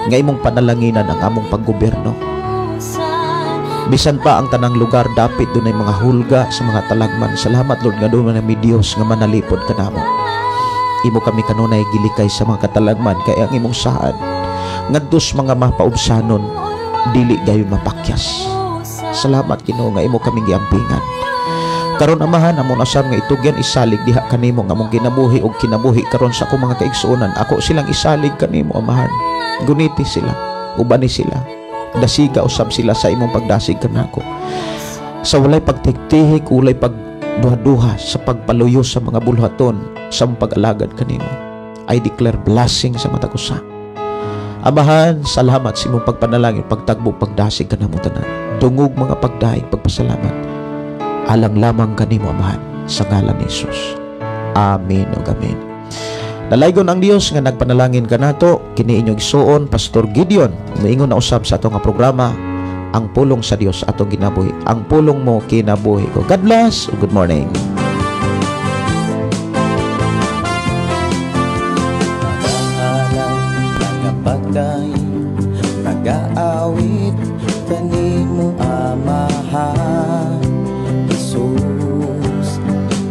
nga imong panalanginan ang among paggobyerno. Bisan pa ang tanang lugar dapit dunay mga hulga sa mga talagman. Salamat, Lord, nga dunay mi Dios nga manalipod kanamo. Imo kami kanunay gilikay sa mga katalagman kay ang imong saad ngadto sa mga mapaubsanon dili gayon mapakyas. Salamat, Ginoo, nga imo kami giampingan. Karon, Amahan, amon usab nga itugyan, isalig diha kanimo nga among kinabuhi ug kinabuhi karon sa akong mga kaigsuonan. Ako silang isalig kanimo, Amahan. Guniti sila, ubani sila. Dasiga usab sila sa imong pagdasig kanako. Sa walay pagtiktihik, walay pagduha-duha sa pagpaluyo sa mga bulhaton sa among pag-alagad kanimo. I declare blessing sa matag usa. Amahan, salamat sa imong pagpanalangin, pagtagbo, pagdasig kanamo tanan. Dungog mga pagdaig, pagpasalamat. Alang lamang kanimo, Amahan, sa ngalan ni Jesus. Amen ug amen. Dalaygon ang Dios nga nagpanalangin kanato. Kini inyong igsuon, Pastor Gideon. Moingon na usab sa ato nga programa, Ang Pulong sa Dios atong kinabuhi. Ang pulong mo, kinabuhi ko. God bless. Good morning. Nagapagday, nagaawit kanimo, Amahan Jesus.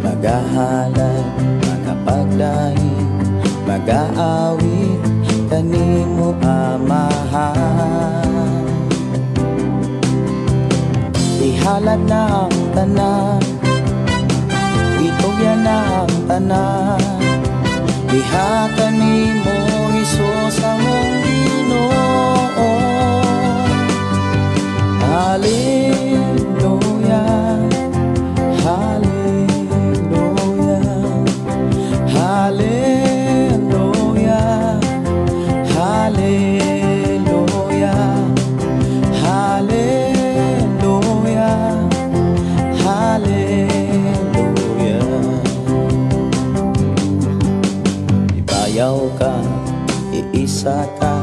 Magahalad, magapagday, magaawit kanimo, Amahan. Ihalad na ang tanan, itugyan na ang tanan, diha kanimo, Hesus, among Ginoo. Hallelujah, hallelujah, hallelujah, hallelujah, hallelujah, hallelujah. Ibayaw ka, iisa ka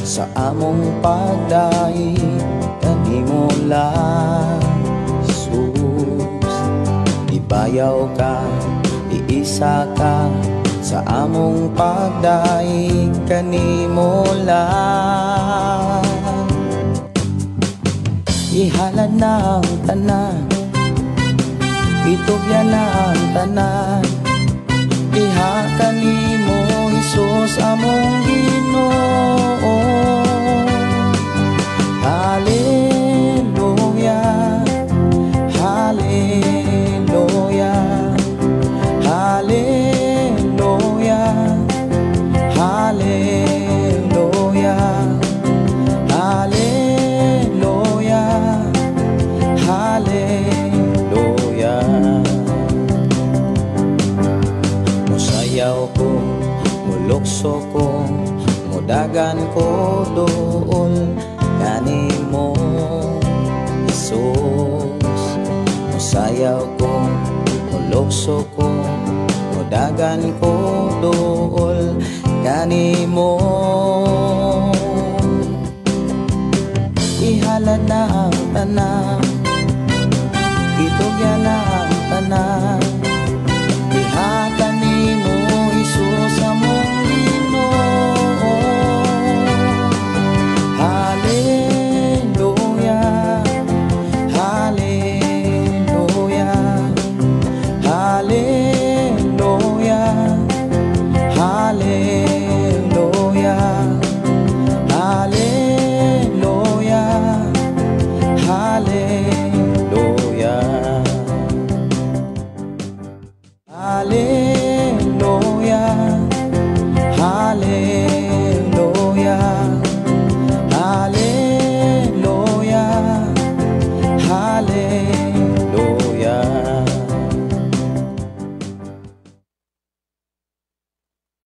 sa among pagdaig kanimo lang, Jesus. Ibayaw ka, iisa ka sa among pagdaig kanimo lang. Ihalad na ang tanan, itugyan na ang tanan, diha kanimo, Hesus, among Ginoo. Hallelujah, hallelujah, hallelujah, hallelujah, hallelujah, hallelujah. Musayaw ko, mulukso ko, mudagan ko dool kanimo, Jesus. Musayaw ko, mulukso ko, mudagan ko dool kanimo. Ihalad na ang tanan.